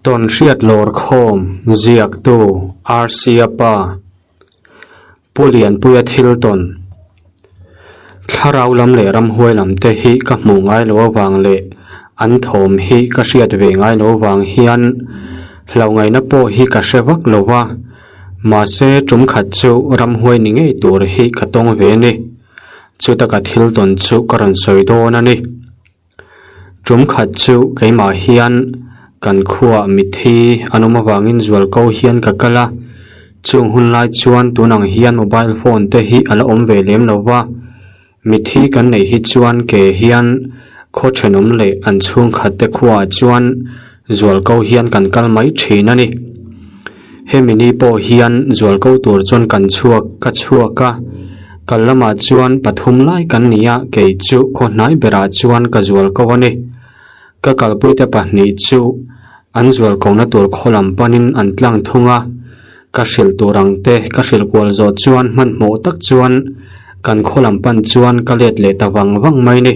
Tawnhriat lawrkhawm ziaktu Rc-a pa Pu Lianpuia thil tawn Thlarau lam leh ramhuai lam te hi ka hmuh ngai lo avang leh an thawm hi ka hriat ve ngai lo avang hian hlauhngaihna pawh hi ka hre vak lo va, mahse tum khat chu ramhuai ni ngei tur hi ka tawng ve a ni. Chuta ka thil tawn chu ka rawn sawi dawn a ni. Tum khat chu keimah hian kan khuaah mitthi an awm avangin zualko hian ka kal a, chung hun lai chuan tun ang hian mobile phone te hi a la awm ve lem lo va, mitthi kan neih hi chuan ke hian khaw thenawm leh an chhungkhat te khuaah chuan zualko hian kan kal mai thin a ni. Hemi ni pawh hian zualko tur chuan kan chhuak ka chhuak a, kal lamah chuan pathum lai kan ni a, kei chu khaw hnai berah chuan ka zualko a ni. Ka kalpuite pahnih chu an zualkona tur khaw lam panin an tlang thung a, ka hrilh tur ang te ka hrilh kual zawh chuan hmanhmawh tak chuan kan khaw lam pan chuan ka let leh ta vang vang mai ni.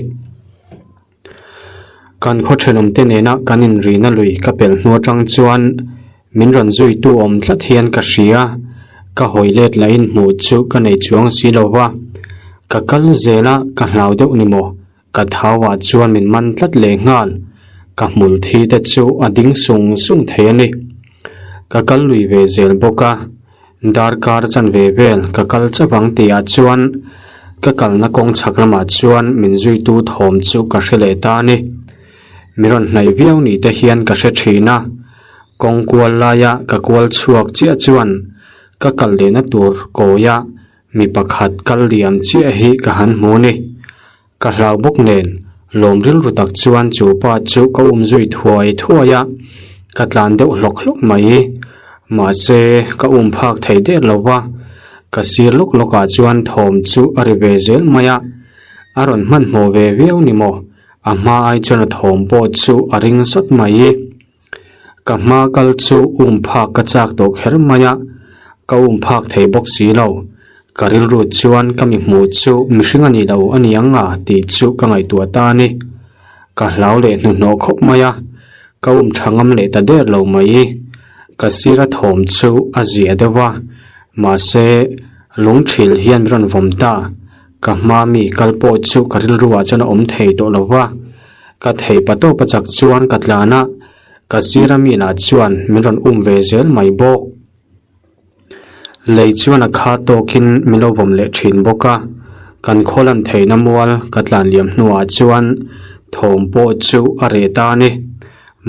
Kan khaw thenawmte nena kan inrina lui ka pelh hnu atang chuan min rawn zuitu awm tlat hian ka hria, ka hawi let lahin hmuh chu ka nei chuang si lo va, ka kal zel a ka hlau deuh ni maw, ka thau ah chuan min man tlat leh nghal, ka hmul thi te chu a ding sung sung thei a ni. Ka kal lui ve zel bawk a. Darkar chanve vel ka kal chauh ang tihah chuan ka kalna kawng chhak lamah chuan min zuitu thawm chu ka hre leh ta a ni. Mi rawn hnaih viau ni te hian ka hre thin a, kawng kual laia ka kual chhuak chiah chuan ka kal lehna tur kawia mi pakhat kal liam chiah hi ka han hmu a ni. Ka hlau bawk nen, lawm rilru tak chuan chu pa chu ka um zui thuai thuai a, ka tlan deuh hlawk hlawk mai. Mahse, ka um phak thei der lo va, ka sir lawk lawkah chuan thawm chu a ri ve zel mai a, a rawn hmanhmawh ve viau ni maw, a hma ai chuan a thawm pawh chu a ring sawt mai. Ka hma kal chu um phak ka chak tawh kher mai a, ka um phak thei bawk si lo. Ka rilru chuan ka mi hmuh chu mihring a ni lo a ni ang a tih chu ka ngaihtuah ta a ni. Ka hlau leh hnuhnawh khawp mai a, ka um tha ngam leh ta der lo mai. Ka sira thawm chu a zia deuh a, mahse lungthil hian min rawn vawm ta. Ka hma mi kal pawh chu ka rilruah chuan a awm thei tawh lo va. Ka thei pa tawp a chak chuan ka tlan a, ka sira mi lah chuan min rawn um ve zel mai bawk. Lei chuan a kha tawkin min lo vawm leh thin bawk a, kan khaw lan theihna mual ka tlan liam hnuah chuan thawm pawh chu a reh ta a ni.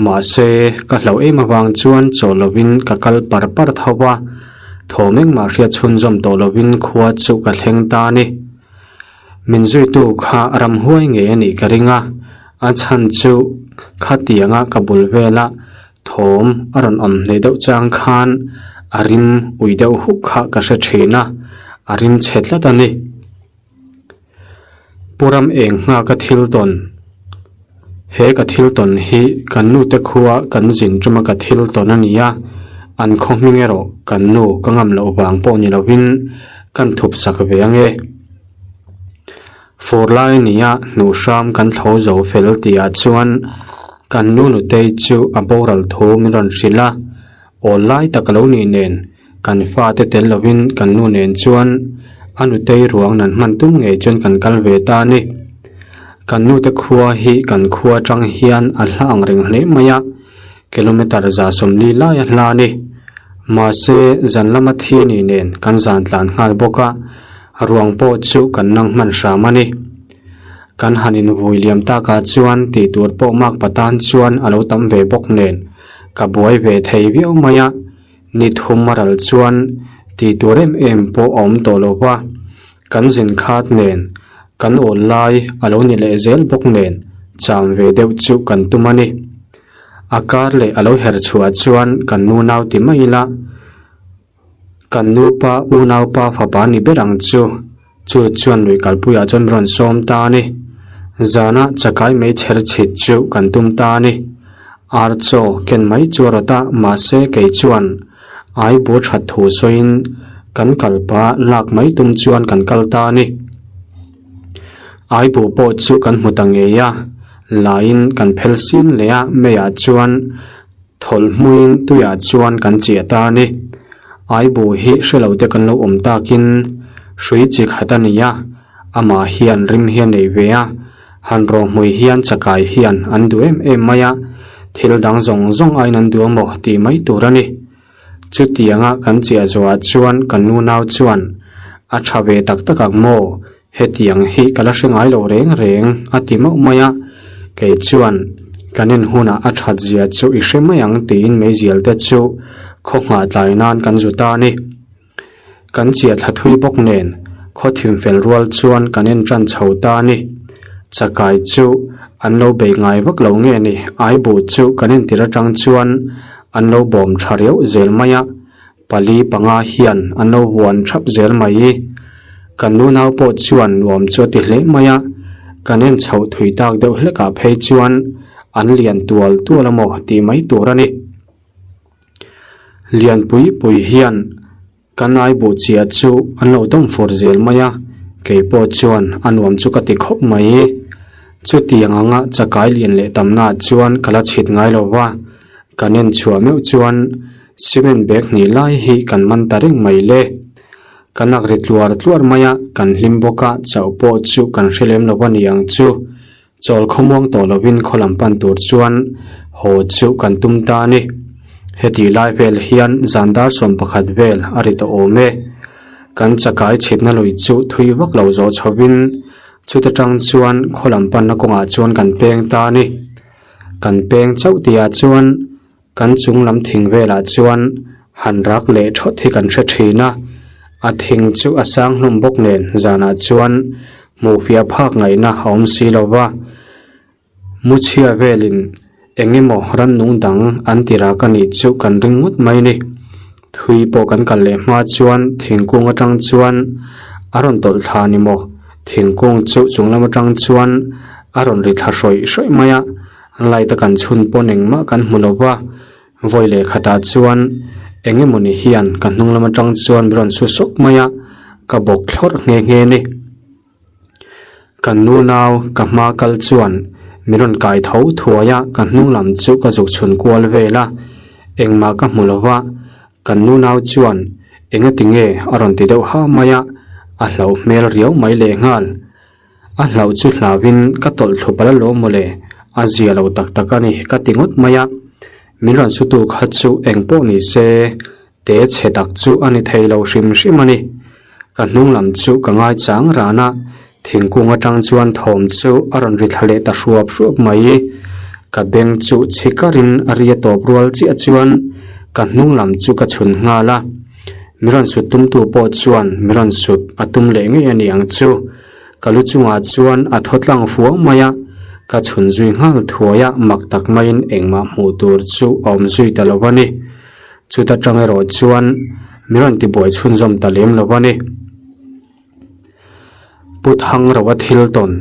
Mahse, ka hlauh em avang chuan chaw lovin ka kal par par tho a, thawm engmah hriat chhunzawm tawh lovin khua chu ka thleng ta a ni. Min zuitu kha ramhuai ngei a nih ka ring a, a chhan chu khatianga ka bul vela thawm a rawn awm hnaih deuh chang khan a rim ui deuh huk kha ka hre thin a, a rim chhe tlat a ni. Pu ram eng nghaka thil tawn He ka thil tawn hi kan nute khua kan zin tuma ka thil tawn a ni a, an khaw hming erawh kan nu ka ngam loh vang pawh ni lovin kan thup sak ve ange. Fur lai a ni a, hnuh hram kan thlo zo fel tihah chuan kan nu nutei chu a boral thu min rawn hrilh a, awl lai tak a lo nih nen kan fate tel lovin kan nu nen chuan a nutei ruang nan hman tum ngei chuan kan kal ve ta a ni. Kan nute khua hi kan khua atang hian a hla ang reng hle mai a, kilometre 140 lai a hla a ni. Mahse, zan lama thi a nih nen kan zan tlan nghal bawk a, ruang pawh chu kan nang hman hram a ni. Kan han invui liam takah chuan tih tur pawh mak patan chuan a lo tam ve bawk nen ka buai ve thei viau mai a, ni thum a ral chuan tih tur em em pawh a awm tawh lo va, kan zin khat nen kan awl lai a lo ni leh zel bawk nen cham ve deuh chu kan tum a ni. A kar leh a lo her chhuah chuan kan nu nau ti mai ila, kan nupa unaupa fapa ni ber ang chu, chu chuan lui kalpuiah chuan rawn sawm ta a ni. Zana chakai mai chher chhit chu kan tum ta a ni. Ar chaw ken mai chu a rawt a, mahse kei chuan ai bu that thu sawiin kan kalpa lak mai tum chuan kan kal ta a ni. Ai bu pawh chu kan hmu ta ngei a, laiin kan phel sin leh a, meiah chuan. Thawlh hmuin tuiah chuan kan chiah ta a ni. Aibu hi hre lo te kan lo awm takin hrui chi khat a ni a, amah hian rim hi a nei ve a, han rawhmui hian chakai hian an duh em em mai a, thil dang zawng zawng aiin an duh a maw tih mai tur a ni. Chutianga kan chiah zawhah chuan kan nunau chuan a tha ve tak tak ang maw? Hetiang hi ka la hre ngai lo reng reng a ti mauh mai a, kei chuan kan en hunah a that zia chu i hre mai ang tiin meizial te chu khaw nghah tlai nan kan zu ta a ni. Kan chiah thla thui bawk nen khaw thim fel rual chuan kan en tan chho ta a ni. Chakai chu an lo bei ngai vak lo nge ni, aibuh chu kan entir atang chuan an lo bawm tha riauh zel mai a, Pali panga hian an lo huan thap zel mai. Kan nunau pawh chuan nuam chu a ti hle mai a, kan en chhoh thui tak deuh hlekah phei chuan an lian tual tual a maw tih mai tur a ni. Lianpui pui hian kan aibuh chiah chu an lo dawm fur zel mai a, kei pawh chuan a nuam chu ka ti khawp mai. Chutiang anga chakai lian leh tamna chuan ka la chhit ngai lo va, kan en chhuah meuh chuan Cement bag hnih lai hi kan man ta reng mai le. Kan ak ri tluar tluar mai a, kan hlim bawk a, chauh pawh chu kan hre lem lo a ni ang chu. Chawl khawmuang tawh lovin khaw lam pan tur chuan haw chu kan tum ta a ni. Hetih lai vel hian zan dar 11 vel a ri tawh awm e. Kan chakai chhitna lui chu thui vak lo zawh chhovin chuta tang chuan khaw lam panna kawngah chuan kan peng ta a ni. Kan peng chauh tihah chuan Kan chung lam thing velah chuan han rak leh thawt hi kan hre thin a, a thing chu a sang hlawm bawk nen zanah chuan hmuhfiah phak ngaihna a awm si lo va, Muchhia velin eng emaw rannung dang an ti rak a nih chu kan ring ngawt mai ni. Thui pawh kan kal leh hma chuan thingkung atang chuan a rawn tawlh thla ni maw? Thingkung chu chung lam atang chuan a rawn ri thla hrawih hrawih mai a, Light a kan chhun pawn engmah kan hmu lo va, vawi leh khatah chuan eng emawni hian ka hnung lam atang chuan min rawn su sawk mai a, ka bawk thlawrh nghe nghe a ni. Kan nunau ka hma kal chuan min rawn kai tho thuai a, ka hnung lam chu ka zuk chhun kual vel a, engmah ka hmu lo va, kan nunau chuan engati nge a rawn ti deuh ha mai a, a hlauh hmel riau mai lehnghal. A hlauh chu hlauhin ka tawlh thlu palh alawm mawle, a zia lo tak tak a ni ka ti ngawt mai a. Min rawn sutu kha chu eng pawh ni se, te chhe tak chu a ni thei lo hrim hrim a ni. Ka hnung lam chu ka ngai chang ran a, thingkung atang chuan thawm chu a rawn ri thla leh ta hruap hruap mai. Ka beng chu chhi karin a ri a tawp rual chiah chuan ka hnung lam chu ka chhun nghal a. Mi rawn sut tumtu pawh chuan mi rawn sut a tum leh ngei a ni ang chu. Ka lu chungah chuan a thaw tlang fuang mai a, ka chhun zui nghal thuai a, mak tak maiin engmah hmuh tur chu a awm zui ta lo a ni. Chuta tang erawh chuan mi rawn tibuai chhunzawm ta lem lo a ni. Pu Thangroa thil tawn.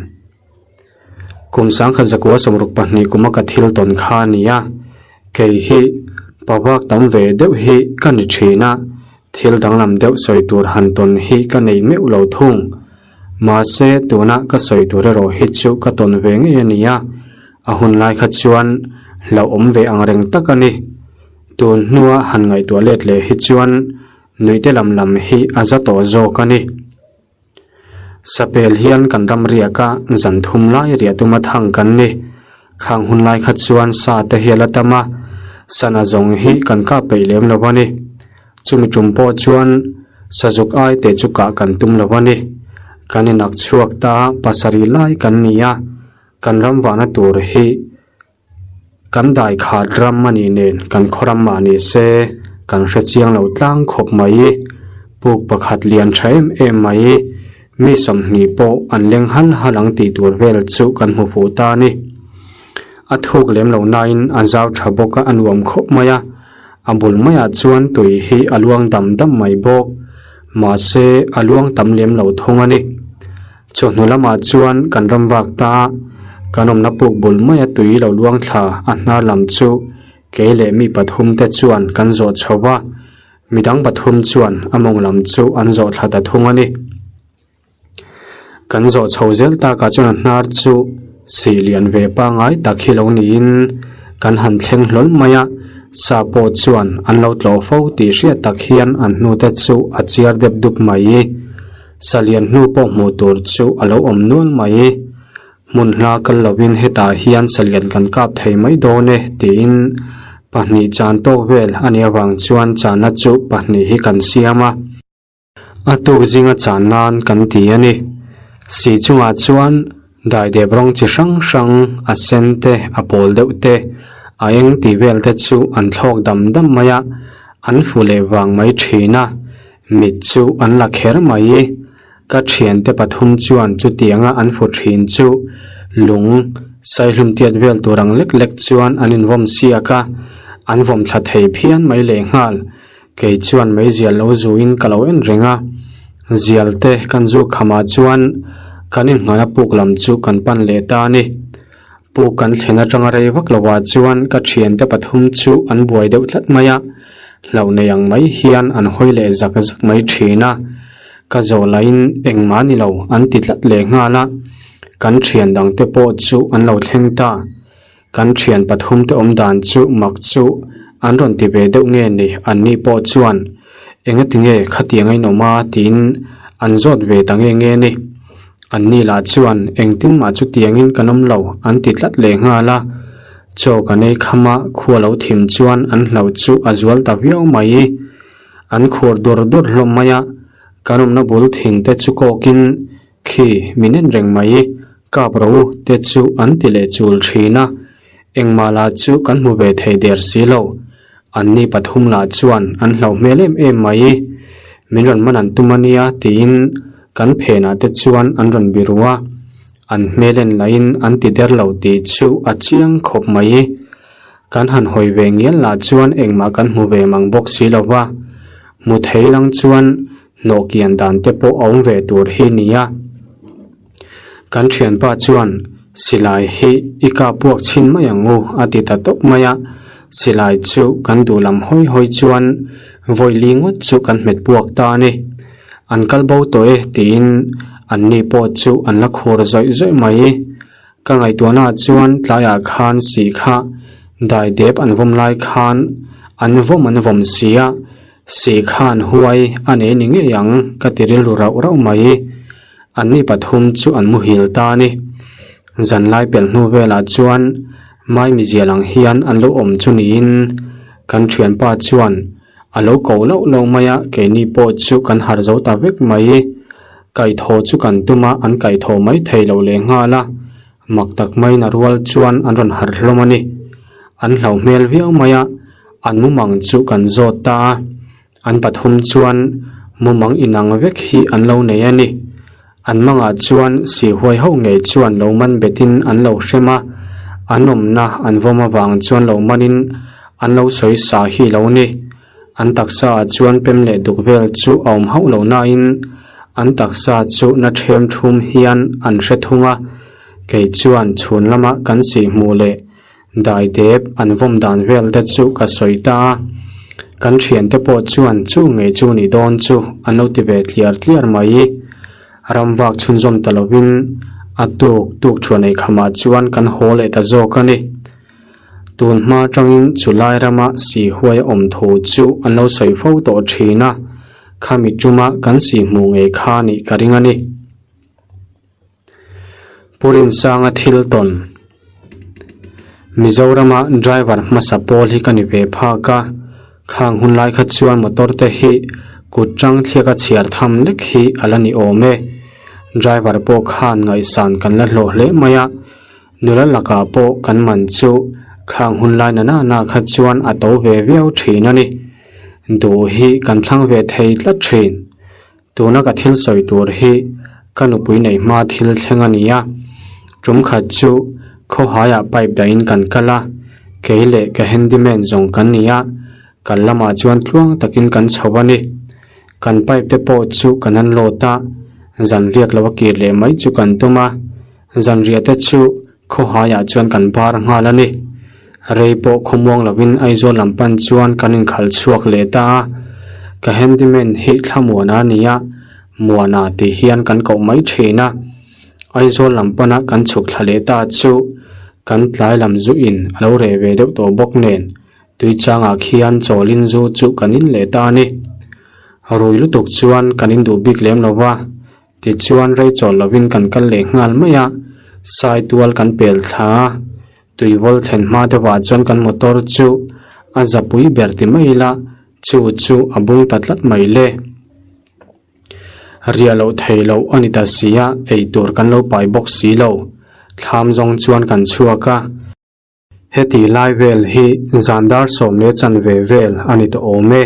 Kum 1962 kuma ka thil tawn kha a ni a, kei hi pavak tam ve deuh hi ka ni thin a, thil danglam deuh sawi tur han tawn hi ka nei meuh lo thung. Mahse tuna ka sawi tur erawh hi chu ka tawn ve ngei a ni a, a hun lai kha chuan hlauhawm ve ang reng tak a ni. Tun hnua han ngaihtuah let leh hi chuan nuihte lam lam hi a za tawh zawk a ni. Sapel hian kan ram riak a, zan thum lai riah tuma thang kan ni. Khang hun lai kha chuan sa te hi a la tam a, sana zawng hi kan kah peih lem lo a ni. Chumi tum pawh chuan sazuk ai te chu kah kan tum lo a ni. Kan inak chhuak ta pasarih lai kan ni a, kan ram vahna tur hi Kan dai khat ram a nih nen kan khaw ram mah ni se kan hre chiang lo tlang khawp mai. Puk pakhat lian tha em em mai. Mi 20 pawh an leng hal hal ang tih tur vel chu kan hmu fuh ta a ni. A thuk lem lo nain a zau tha bawk a a nuam khawp mai a. A bul maiah chuan tui hi a luang dam dam mai bawk. Mahse a luang tam lem lo thung a ni. Chawhnu lamah chuan kan ram vak ta a, kan awmna puk bul maia tui lo luang thla a hnar lam chu kei leh mi pathum te chuan kan zawh chho va, midang pathum chuan a mawng lam chu an zawh thla ta thung a ni. Kan zawh chho zel takah chuan a hnar chu sih lian ve pangngai tak hi lo niin kan han thleng hlawl mai a. Sa pawh chuan an lo tlawh fo tih hriat tak hian an hnute chu a chiar dep dup mai. Salian hnu pawh hmuh tur chu a lo awm nual mai. Hmun hla kal lovin hetah hian salian kan kap thei mai dawn e tiin pahnih chan tawk vel a nih avang chuan channa chu pahnih hi kan siam a. A tuk zinga chan nan kan ti a ni. Si chungah chuan daidep rawng chi hrang hrang a sen te a pawl deuh te a eng tih vel te chu an thlawk dam dam mai a, an fu leh vang mai thin a, mit chu an la kher mai. Ka thiante pathum chuan chutianga an fu thin chu lung saihlum tiat vel tur ang lek lek chuan an invawm siak a, an vawm thla thei phian mai lehnghal. Kei chuan meizial lo zuin ka lo en reng a, zial te kan zuk khamah chuan kan inhngaihna puk lam chu kan pan leh ta a ni. Puk kan thlen atanga rei vak lovah chuan ka thiante pathum chu an buai deuh tlat mai a, hlauh nei ang mai hian an hawi leh zak zak mai thin a. Ka zawh lahin engmah ni lo an ti tlat leh nghal a, kan thian dangte pawh chu an lo thleng ta. Kan thian pathum te awm dan chu mak chu an rawn ti ve deuh nge ni an ni pawh chuan engati nge khatiang a inawm a tiin an zawt ve ta nge nge ni. An ni lah chuan engtin mah chutiangin kan awm lo an ti tlat leh nghal a. Chaw kan ei kham a khua lo thim chuan an hlauh chu a zual ta viau mai. An khur dur dur hlawm mai a, kan awmna bul thing te chu kawkin Khi, min en reng mai, kap ro u te chu an ti leh chul thin a, engmah lah chu kan hmu ve thei der si lo. Anni pathum lah chuan an hlauh hmel em em mai, min rawn man an tum a nia tiin kan phenah te chuan an rawn biru a, an hmel en lahin an ti der lo tih chu a chiang khawp mai. Kan han hawi ve ngial lah chuan engmah kan hmu ve mang bawk si lo va, hmu thei lang chuan hnawh kian dan te pawh a awm ve tur hi nia. Kan thianpa chuan silai hi i kap puak chhin mai ang u a ti ta tawp mai a, silai chu kan duh lam hawi hawi chuan vawi li ngawt chu kan hmet puak ta a ni. An kal bo tawh e tiin anni pawh chu an la khur zawih zawih mai. Ka ngaihtuahna ah chuan tlaiah khan sih kha daidep an vawm lai khan an vawm an vawm si a, sih khan huai a nei ni ngei ang ka ti rilru rauh rauh mai. Anni pathum chu an muhil ta a ni. Zanlai pelh hnu velah chuan maimizial ang hian an lo awm chu niin kan thianpa chuan A lo ko loh loh mai a, keini pawh chu kan harh zo ta vek mai. Kaihthawh chu kan tum a, an kaihthawh mai thei lo leh nghal a, mak tak maiin a rual chuan an rawn harh hlawm a ni. An hlauh hmel viau mai a, an mumang chu kan zawt ta a, an pathum chuan mumang inang vek hi an lo nei a ni. An mangah chuan sihhuai ho ngei chuan lo man betin an lo hrem a, an awmna an vawm avang chuan lo manin an lo sawi sa hi lo ni. An taksa ah chuan pem leh duk vel chu a awm hauh lo nain an taksa chu na ṭhem ṭhum hian an hre thung a, kei chuan chhun lama kan sihhmuh leh Daidep an vawm dan vel te chu ka sawi ta a, kan thiante pawh chuan chu ngei chu ni dawn chu an lo ti ve tliar tliar mai. Ram vak chhunzawm ta lovin a tuk tuk thuah nei khamah chuan kan haw leh ta zawk a ni. Tun hma atangin chu lai rama sihhuai a awm thu chu an lo sawi fo tawh thin a, khami tuma kan sihhmuh ngei kha nih ka ring a ni. Pu Rinsanga thil tawn. Mizorama driver hmasa pawl hi ka ni ve phak a, khang hun lai kha chuan motor te hi kut tang thliak a chhiar tham lek hi a la ni awm e. Driver pawh khan ngaihsan kan la hlawh hle mai a, nula lakah pawh kan man chu khang hun lai na na kha chuan a to ve viau thin a ni. Duh hi kan thlang ve thei tlat thin. Tuna ka thil sawi tur hi ka nupui neih hma thil thleng a ni a, tum khat chu khawhaiah pipe dahin kan kal a, kei leh ka handyman zawng kan ni a, kal lamah chuan tluang takin kan chho a ni. Kan pipe te pawh chu kan unload a, zan riak lo a kir leh mai chu kan tum a, zan riah te chu khawhaiah chuan kan bar nghal a ni. Rei pawh khawmuang lovin Aizawl lam pan chuan kan inkhalh chhuak leh ta a, ka handyman hi Thlamuana a ni a, Muana tih hian kan koh mai thin a. Aizawl lam pana kan chhuk thla leh ta chu kan tlai lam zuin a lo reh ve deuh tawh bawk nen. Tuichangah khian chawlin zu chu kan in leh ta a ni. Rui lutuk chuan kan in duh bik lem lo va, tichuan rei chawl lovin kan kal leh nghal mai a, Saitual kan pel thla a, tuivawl thlen hma deuhah chuan kan motor chu a zapui ber ti mai ila, chu chu a bung ta tlat mai le. Riah loh theih loh a ni ta si a, eitur kan lo pai bawk si lo. Thlam zawng chuan kan chhuak a. Heti lai vel hi zan dar 10 leh chanve vel a ni tawh awm e.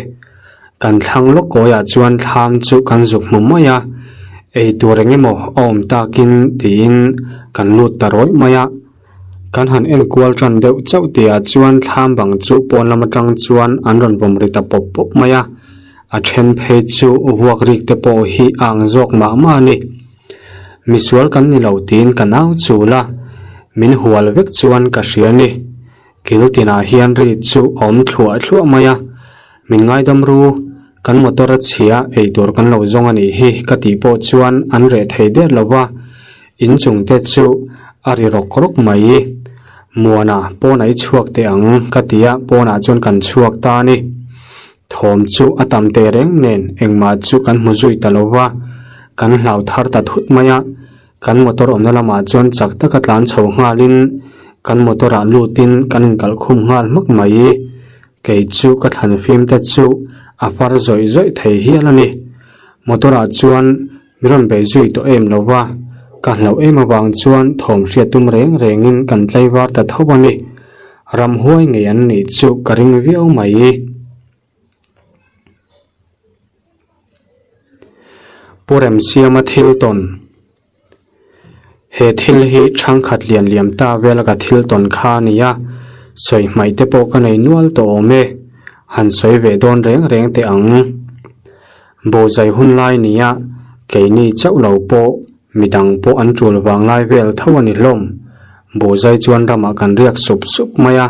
Kan thlang lawk kawiah chuan thlam chu kan zuk hmu mai a, eitur eng emaw a awm takin tiin kan lut ta rawih mai a. Kan han enkual tan deuh chauh tihah chuan thlam bang chu pawn lam atang chuan an rawn vawm ri ta pawp pawp mai a, a then phei chu vuak rik te pawh hi a ang zawk mah mah a ni. Misual kan ni lo tiin ka nau chul a, min hual vek chuan ka hria a ni. Kil tinah hian ri chu a awm thluah thluah mai a, min ngaidam ru, kan motor a chhia eitur kan lo zawng a nih hi ka tih pawh chuan an reh thei der lo va, inchung te chu a ri rawk rawk mai. Muana pawnah i chhuak teh ang ka ti a, pawnah chuan kan chhuak ta a ni. Thawm chu a tam teh reng nen engmah chu kan hmu zui ta lo va, kan hlau thar ta thut mai a. Kan motor awmna lamah chuan chak taka tlan chho nghalin kan motor ah lutin kan inkalh khum nghal hmak mai. Kei chu ka thlan fim te chu a far zawih zawih thei hial a ni. Motor ah chuan mi rawn bei zui tawh em lo va, ka hlauh em avang chuan thawm hriat tum reng rengin kan tlaivar ta tho a ni. Ramhuai ngei an nih chu ka ring viau mai. Pu Remsiama thil tawn He thil hi thangkhat lian liam ta vela ka thil tawn kha a ni a, sawi hmaih te pawh ka nei nual tawh awm e, han sawi ve dawn reng reng teh ang. Bawhzai hun lai nia keini chauh lo pawh midang pawh an tul vang lai vel tho a ni hlawm. Bawhzai chuan ramah kan riak sup sup mai a,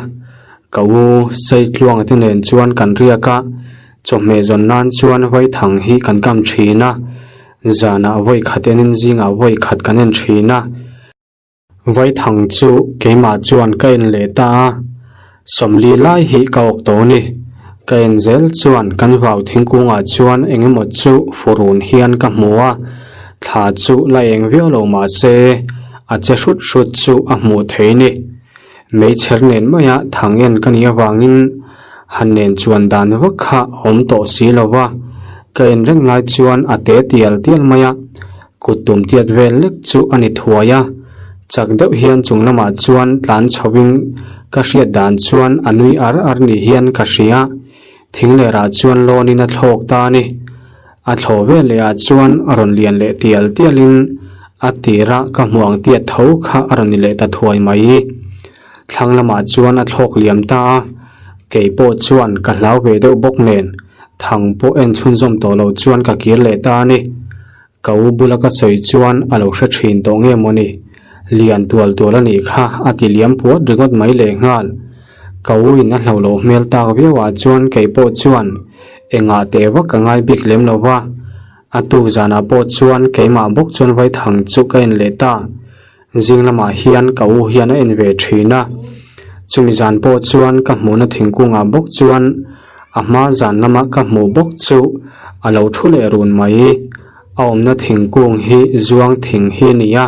ka u Seitluanga te nen chuan kan riak a, chawhmeh zawn nan chuan vaithang hi kan kam thin a, zanah vawikhat enin zingah vawikhat kan en thin a. Vaithang chu keimah chuan ka en leh ta a, 40 lai hi ka awk tawh a ni. Ka en zel chuan kan vau thingkungah chuan eng emaw chu furun hian ka hmu a, thla chu la eng viau lo mah se a che hrut hrut chu a hmuh thei ni. Meichher nen maia thang en ka nih avangin han nen chuan dan vak kha a awm tawh si lo va, ka en reng lai chuan a te tial tial mai a. Kut tum tiat vel lek chu a ni thuai a, chak deuh hian chung lamah chuan tlan chhovin ka hriat dan chuan a nui ar ar ni hian ka hria. Thing lerah chuan lawnin a thlawk ta a ni. A thlawh vel leh ah chuan a rawn lian leh tial tialin a tira ka hmuh ang tiat tho kha a rawn ni leh ta thuai mai. Thlang lamah chuan a thlawk liam ta a, kei pawh chuan ka hlau ve deuh bawk nen thang pawh en chhunzawm tawh lo chuan ka kir leh ta a ni. Ka u bula ka sawi chuan a lo hre thin tawh nge mawni? Lian tual tual a nih kha a ti liam puat ringawt mai leh nghal. Ka u in a hlo lo hmel tak viau ah chuan kei pawh chuan engah teh vak ka ngai bik lem lo va. A tuk zanah pawh chuan keimah bawk chuan vaithang chu ka en leh ta. Zing lamah hian ka u hian a en ve thin a, chumi zan pawh chuan ka hmuhna thingkungah bawk chuan a hma zan lama ka hmuh bawk chu a lo thu leh run mai. A awmna thingkung hi zuang thing hi a ni a,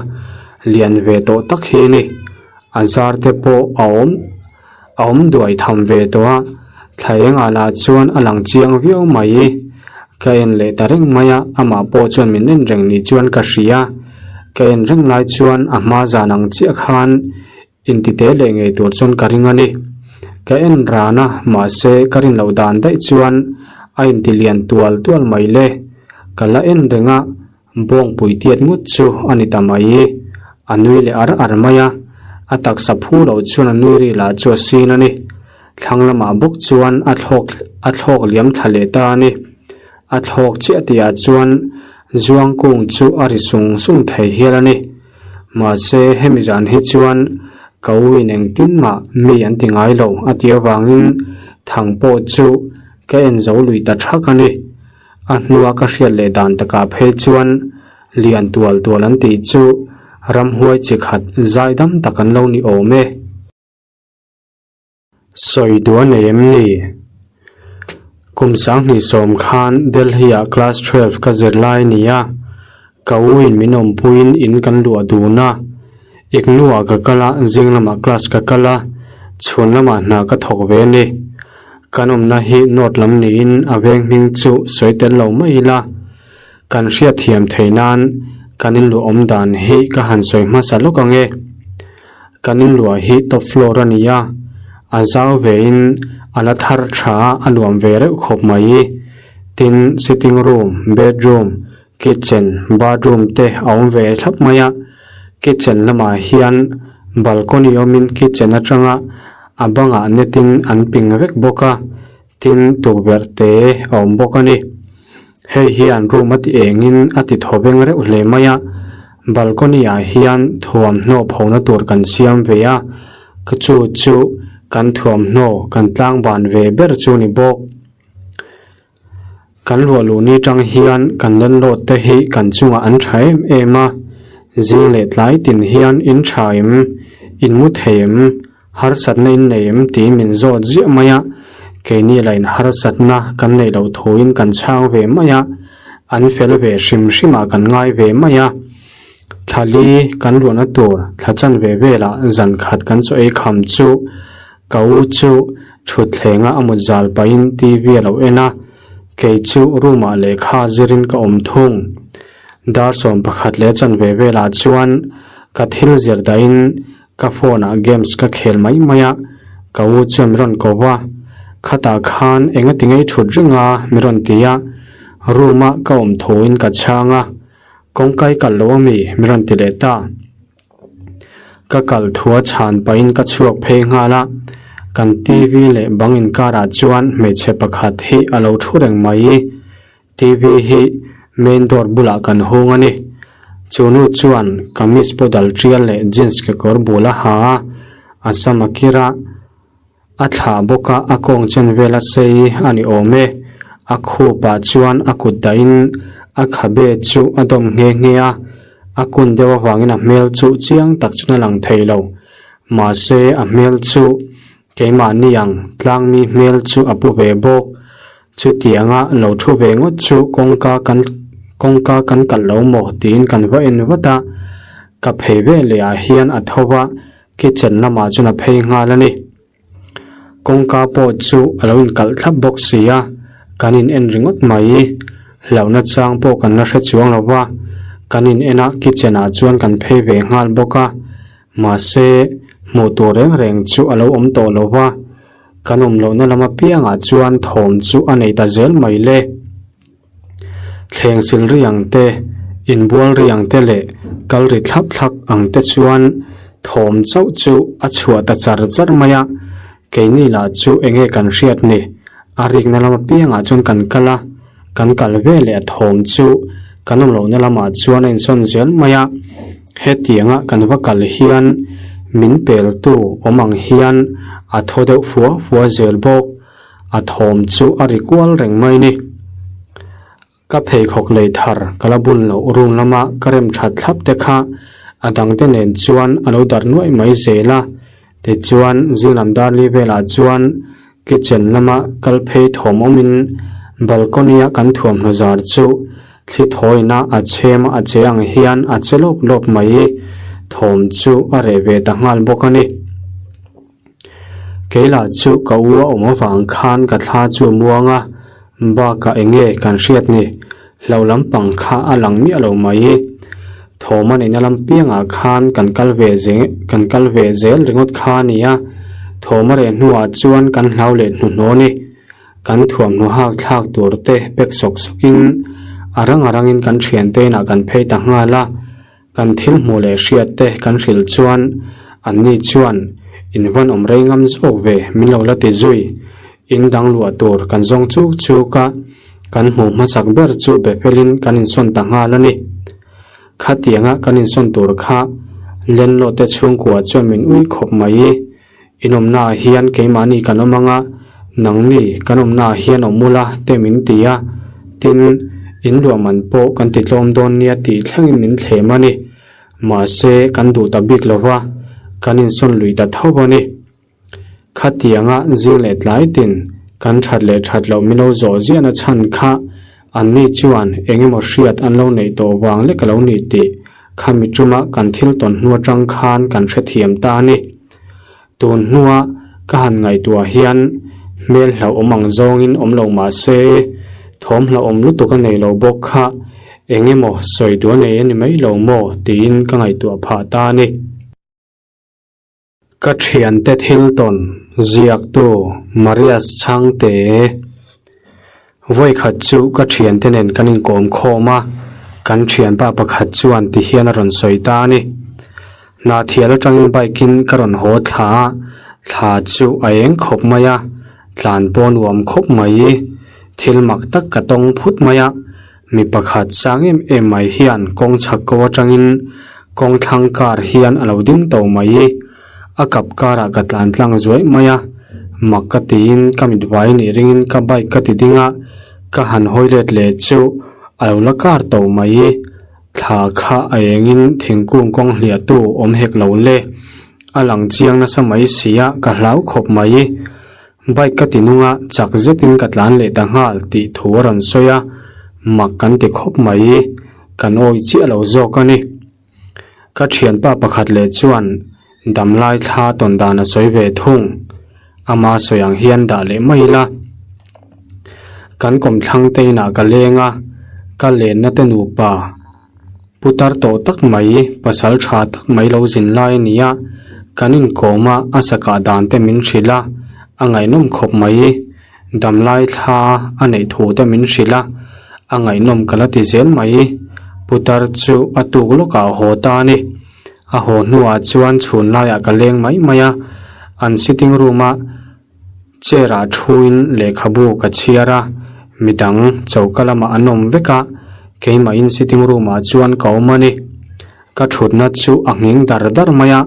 lian ve tawh tak hi a ni. A zar te pawh a awm a awm duai tham ve tawh a, thla engah lah chuan a lang chiang viau mai. Ka en leh ta reng mai a, amah pawh chuan min en reng ni chuan ka hria. Ka en reng lai chuan a hma zan ang chiah khan intite leh ngei tur chuan ka ring a ni. Ka en ran a, mahse ka rin loh dan daih chuan a inti lian tual tual mai le. Ka la en reng a. Bawngpui tiat ngawt chu a ni ta mai. A nui leh ar ar mai a, a taksa phu loh chuan a nui ri lah chu a sin a ni. Thlang lamah bawk chuan a thlawk a thlawk liam thla leh ta a ni. A thlawk chiah tihah chuan zuang kung chu a ri sung sung thei hial a ni. Mahse hemi zan hi chuan ka u in engtin mah mi an ti ngai lo a tih avangin thang pawh chu ka en zo lui ta thak a ni. A hnua ka hriat leh dan takah phei chuan lian tual tual an tih chu ramhuai chi khat zaidam tak an lo ni awm e. Sawi duh a nei em ni? Kum 2010 khan Delhi-ah class 12 ka zir lai a ni a, ka u in min awmpuiin in kan luah dun a. Iknuah ka kal a, zing lamah class ka kal a, chhun lamah hna ka thawk ve a ni. Kan awmna hi North lam niin a veng hming chu sawi tel lo mai ila. Kan hriatthiam theih nan kan inluah awm dan hi ka han sawi hmasa lawk ang e. Kan inluah hi top floor a ni a, a zau vein a la thar tha a, a nuam ve reuh khawp mai. Tin, sitting room, bedroom, kitchen, bathroom te a awm ve thlap mai a. Kitchen lamah hian balcony awmin kitchen atanga a bangah net in an ping vek bawk a. Tin, tukverh te a awm bawk a ni. Hei hian room a ti engin a ti thaw veng reuh hle mai a, balcony ah hian thuamhnaw phona tur kan siam ve a, chu chu kan thuamhnaw kan tlang ban ve ber chu ni bawk. Kan luah luh ni tang hian kan landlord te hi kan chungah an tha em em a, zing leh tlai tin hian in tha em, in mu thei em, Harsatna in nei em tiin min zawt ziah mai a, keini lah in harsatna kan neih loh thuin kan chhang ve mai a, an fel ve hrim hrimah kan ngai ve mai a. Thla li kan luahna tur thla chan ve velah zan khat kan chaw ei kham chu ka u chu thutthlengah a mut zal pahin TV a lo en a, kei chu room ah lehkha zirin ka awm thung. Dar 11 leh chanve velah chuan ka thil zir dahin Ka phone ah games ka khel mai mai a, ka u chuan mi rawn ko va, khatah khan enga ti ngei thut reng a mi rawn ti a, room a ka awm thu in ka chhang a, kawngka i kalh lo ami mi rawn ti leh ta. Ka kal thu a chhan pahin ka chhuak phei nghal a, kan TV leh bang inkar ah chuan hmeichhe pakhat hi a lo thu reng mai. TV hi main door bulah kan hung a ni. Chu nu chuan kamis pawh dal tial leh jeans kekawr bul a ha a, a sam a kir a, a thlah bawk a, a kawng chen vel a sei a ni awm e. A khupah chuan a kut dahin a khabe chu a dawm nghe nghe a, a kun deuh avangin a hmel chu chiang tak chuan a lang thei lo. Mahse a hmel chu keimahni ang tlangmi hmel chu a pu ve bawk. Chutianga lo thu ve ngawt chu kawngka kan kawngka kan kalh lo maw tiin kan va en vat a, ka phei ve leh ah hian a tho va, kitchen lamah chuan a phei nghal a ni. Kawngka pawh chu a lo inkalh thlap bawk si a, kan in en ringawt mai. Hlauhna chang pawh kan la hre chuang lo va, kan in en a kitchen ah chuan kan phei ve nghal bawk a, mahse hmuh tur reng reng chu a lo awm tawh lo va. Kan awm lohna lam apiangah chuan thawm chu a nei ta zel mai le. Thleng sil ri ang te, inbual ri ang te leh kal ri thlap thlak ang te chuan thawm chauh chu a chhuah ta char char mai a. Keini lah chu enge kan hriat ni, a rikna lam apiangah chuan kan kal a, kan kal ve leh a thawm chu kan awm lohna lamah chuan a insawn zel mai a. Hetianga kan va kal hian min peltu awm ang hian a thaw deuh fua fua zel bawk. A thawm chu a ri kual reng mai ni. Ka pheikhawk lei thar ka la bun loh room lama ka rem that thlap te kha a dangte nen chuan a lo darh nuaih mai zel a. Tichuan zinglam dar li velah chuan Kitchen lama kal phei thawm awmin balcony a kan thuamhnaw zar chu thli thawina a chhem a che ang hian a che lawp lawp mai. Thawm chu a reh ve ta nghal bawk a ni. Keilah chu ka u a awm avang khan ka thla chu a muang a, bakah eng nge kan hriat ni? Hlo lampang kha a lang miah lo mai. Thawm a neihna lam piangah khan kan kal ve kan kal ve zel ringawt kha a ni a, thawm a reh hnuah chuan kan hlau leh hnuhnawh a ni. Kan thuamhnaw hak thlak tur te pack sawk sawkin a rang a rangin kan thiante inah kan phei ta nghal a. Kan thil hmuh leh hriat te kan hrilh chuan anni chuan in van awm rei ngam zawk ve min lo la ti zui. In dang luah tur kan zawng chuk chuk a, kan hmuh hmasak ber chu be felin kan insawn ta nghal a ni. Khatianga kan insawn tur kha landlord te chhungkua chuan min ui khawp mai. In awmnaah hian keimahni kan awm ang a, nangni kan awmnaah hian awm ula te min ti a, tin, in luah man pawh kan ti tlawm dawn nia tih thlengin min thlem a ni. Mahse, kan duh ta bik lo va, kan insawn lui ta tho a ni. Khatianga zing leh tlai tin kan that leh that loh min lo zawh ziahna chhan kha anni chuan eng emaw hriat an lo neih tawh vang lek a lo ni tih khami tuma kan thil tawn hnu atang khan kan hrethiam ta a ni. Tun hnua ka han ngaihtuah hian hmel hlauhawm ang zawngin awm lo mah se, thawm hlauhawm lutuk a nei lo bawk kha eng emaw sawi duh a nei a ni mai lo maw tiin ka ngaihtuah phah ta a ni. Ka thiante thil tawn ziaktu Marias Chhangte Vawikhat chu ka thiante nen kan inkawm khawm a, kan thianpa pakhat chuan ti hian a rawn sawi ta a ni. Hnahthial atangin bike in ka rawn haw thla a, thla chu a eng khawp mai a, tlan pawh nuam khawp mai. Thil mak tak ka tawng phut mai a, Mi pakhat sang em em mai hian kawng chhak ko atangin kawng thlang kar hian a lo ding to mai i, a kap karah ka tlan tlang zuaih mai a, mak ka tiin ka mit vai nih ringin ka bike ka ti ding a, ka han hawi let leh chu a lo la kar to mai i, thla kha a engin thingkung kawng hliah tu awm hek lo le, a lang chiang nasa mai si a ka hlau khawp mai i. Bike ka ti nung a, chak zetin ka tlan leh ta nghal tih thu a rawn sawi a, mak kan ti khawp mai, kan awi chiah lo zawk a ni. Ka thianpa pakhat leh chuan damlai thla tawn dan a sawi ve thung, ama sawi ang hian dah leh mai ila. Kan kawmthlang te inah ka leng a, ka lenna te nupa. Putar tawh tak mai, pasal tha tak mai lo zin lai a ni a, kan inkawm a, a sakah dan te min hrilh a, a ngaihnawm khawp mai. Damlai thla a neih thu te min hrilh a, a ngaihnawm ka la ti zel mai. Putar chu a tuk lawkah a haw ta a ni. A haw hnuah chuan chhun laiah ka leng mai mai a, an sitting room a Chair ah thuin lehkhabu ka chhiar a, midang choka lamah an awm vek a, keimahin sitting room ah chuan ka awm a ni. Ka thutna chu a nghing dar dar mai a,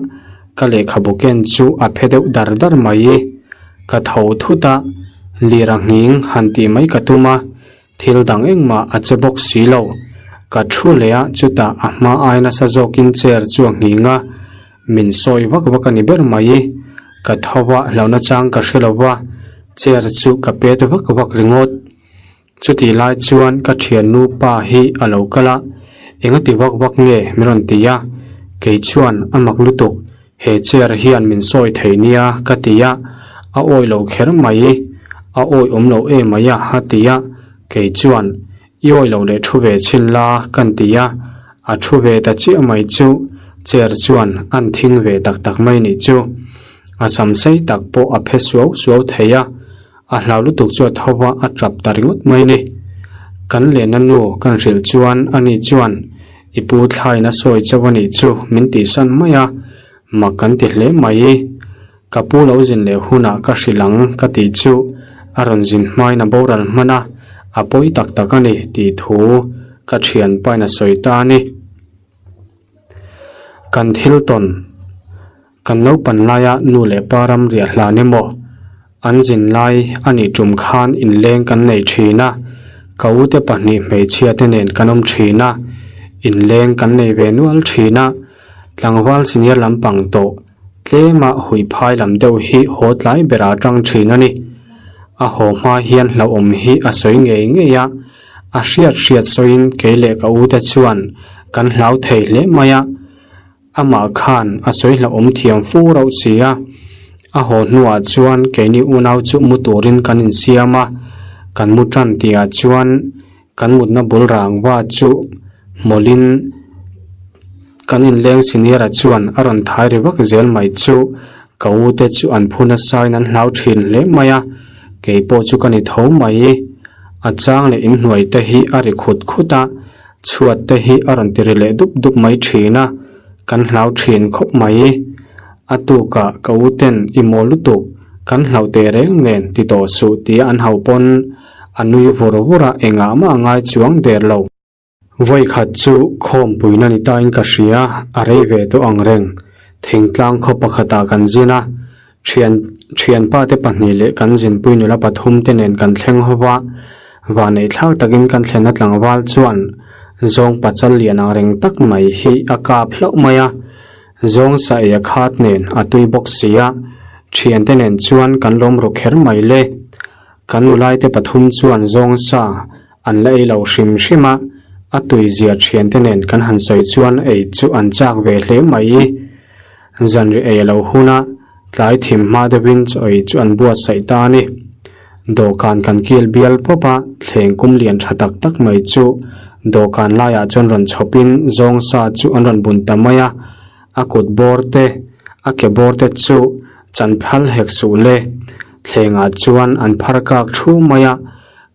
ka lehkhabu ken chu a phe deuh dar dar mai. Ka tho thut a, lir a nghing han tih mai ka tum a, thil dang engmah a che bawk si lo. Ka thu leh a, chutah a hma ai nasa zawkin chair chu a nghing a, Min sawi vak vak a ni ber mai. Ka tho a, hlauhna chang ka hre lo va, chair chu ka pet vak vak ringawt. Chutih lai chuan ka thiannu pa hi a lo kal a, Enga ti vak vak nge min rawn ti a, kei chuan a mak lutuk, he chair hian min sawi thei nia ka ti a, a awi lo kher mai, a awi awm lo em mai a a ti a, kei chuan I awi lo leh thu ve chhin la kan ti a, a thu ve ta chiah mai chu chair chuan an thing ve tak tak mai nih chu. A sam sei tak pawh a phe suau suau thei a, a hlau lutuk chu a tho va a tap ta ringawt mai ni. Kan lehna nu kan hrilh chuan ani chuan i pu thlaiin a sawi chauh a nih chu min tihsan mai a, mak kan ti hle mai. Ka pu lo zin leh hunah ka hrilh ang ka tih chu a rawn zin hmain a boral hman a, a pawi tak tak a ni tih thu ka thianpain a sawi ta a ni. Kan thil tawn, kan naupan laia nu leh pa ram riah hlan emaw an zin lai a nih tum khan inleng kan nei thin a, ka ute pahnih hmeichhia te nen kan awm thin a, inleng kan nei ve nual thin a, tlangval senior lampang tawh Tlema huiphai lam deuh hi haw tlai berah tang thin a ni. A haw hma hian hlauhawm hi a sawi ngei ngei a, a hriat hriat sawiin kei leh ka ute chuan kan hlau thei hle mai a. Amah khan a sawi hlauhawm thiam fu rauh si a. A haw hnuah chuan keini unau chu mu turin kan insiam a, kan mu tan tihah chuan Kan mutna bul rangva chu hmawlhin kan inleng senior-a chuan a rawn thai ri vak zel mai chu ka u te chu an phu nasain an hlau thin hle mai a, kei pawh chu ka ni tho mai. A chang leh inhnuai te hi a ri khut khut a, chhuat te hi a rawn ti ri leh dup dup mai thin a, kan hlau thin khawp mai. A tukah ka u ten i maw lutuk, kan hlauh teh reng nen ti tawh suh tia an hauh pawn A nui vur vur a, engah mah a ngai chuang der lo. Vawikhat chu khawmpuina ni tain ka hria, a rei ve tawh ang reng. Thingtlang khaw pakhatah kan zin a, thian thianpa te pahnih leh kan zinpui nula pathum te nen kan thleng ho va, vanneih thlak takin kan thlenna tlangval chuan zawng pachal lian ang reng tak mai hi a kap hlauh mai a, zawng sa ei a khat nen a tui bawk si a. Thiante nen chuan kan lawm ru kher mai le. Kan nulaite pathum chuan zawng sa an la ei lo hrim hrim a, a tui zia thiante nen kan han sawi chuan ei chu an chak ve hle mai. Zanri ei a lo hun a, tlai thim hma deuhin chaw ei chu an buatsaih ta a ni. Dawhkan kan kil bial pawp a, thleng kum lian tha tak tak mai chu dawhkan laiah chuan rawn chhawpin zawng sa chu an rawn bun ta mai a, a kut bawr te, a ke bawr te chu chan phal hek suh le. Thlengah chuan an phar kak thu mai a,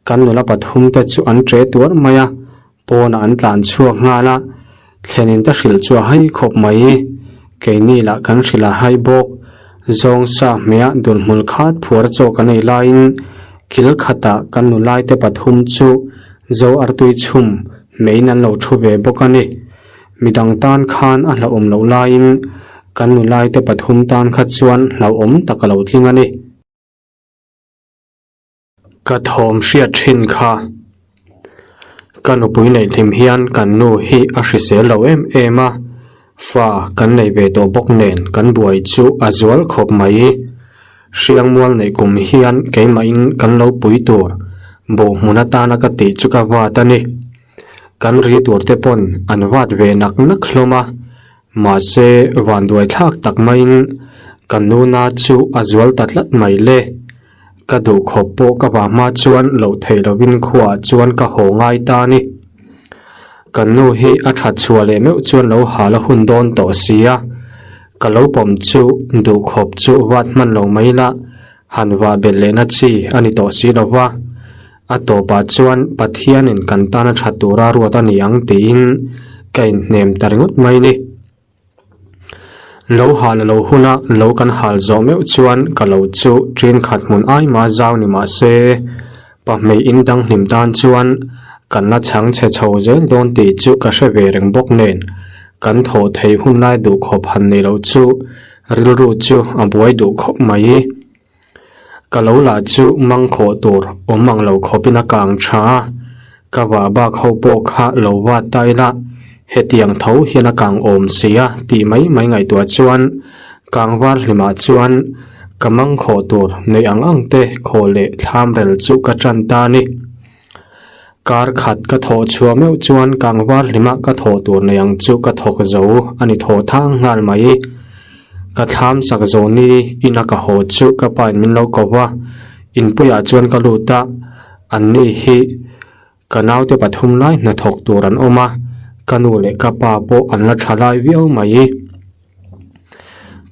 kan nula pathum te chu an ṭe tuar mai a, pawnah an tlan chhuak nghal a, thlenin te hrilh chu a hai khawp mai. Keini lah kan hrilh a hai bawk. Zawng sa hmeiah dulhmul khat phuar chaw kan ei laiin kil khatah kan nulai te pathum chu zo artui chhum hmeiin an lo thu ve bawk a ni. Midang tan khan a hlauhawm loh laiin kan nulai te pathum tan kha chuan hlauhawm tak a lo tling a ni. Ka thawm hriat thin kha. Ka nupui neih hlim hian kan nu hi a hrisel lo em em a, fa kan nei ve tawh bawk nen kan buai chu a zual khawp mai. Hriangmual neih kum hian keimahin kan lo pui tur buh hmun atana ka tih chu ka vat a ni. Kan ri tur te pawn an vat ve nak nak hlawm a. Mahse, vanduai thlak tak maiin ka nuna chu a zual ta tlat mai le. Ka duh khawp pawh ka vah hma chuan loh theih lovin khuaah chuan ka haw ngai ta a ni. Ka nu hi a that chhuah leh meuh chuan lo hal a hun dawn tawh si a, ka lo pawm chu duh khawp chu vat hman lo mai la, han vah belh lehna chi a ni tawh si lo va. A tawpah chuan Pathianin kan tana tha tura ruat a ni ang tiin ka inhnem ta ringawt mai ni. Lo hal a lo huna lo kan hal zawh meuh chuan ka lo chu ṭin khat hmun ai mah zau ni mah se, pahmei in dang hlim tan chuan kan la chhang chhe chho zel dawn tih chu ka hre ve reng bawk nen kan thawh theih hun lai duh khawp han nei loh chu rilru chu a buai duh khawp mai. Ka lo lah chu mang khawh tur awm ang lo khawpin a kang tha a, ka vah bak ho pawh kha lo vat ta ila, hetiang tho hian a kang awm si a tih mai mai ngaihtuah chuan kang var hlimah chuan ka mang khawh tur neih ang ang te khawh leh thlam rel chu ka tan ta a ni. Kar khat ka thawh chhuah meuh chuan kangvar hlimah ka thawh tur nei ang chu ka thawk zo a ni thaw thang nghal mai. Ka thlam sak zawh ni ina ka haw chu ka pa in min lo ko va, inpuiah chuan ka lut a, an ni hi ka naute pathum lai hnathawk tur an awm a, ka nu leh ka pa pawh an la tha lai viau mai.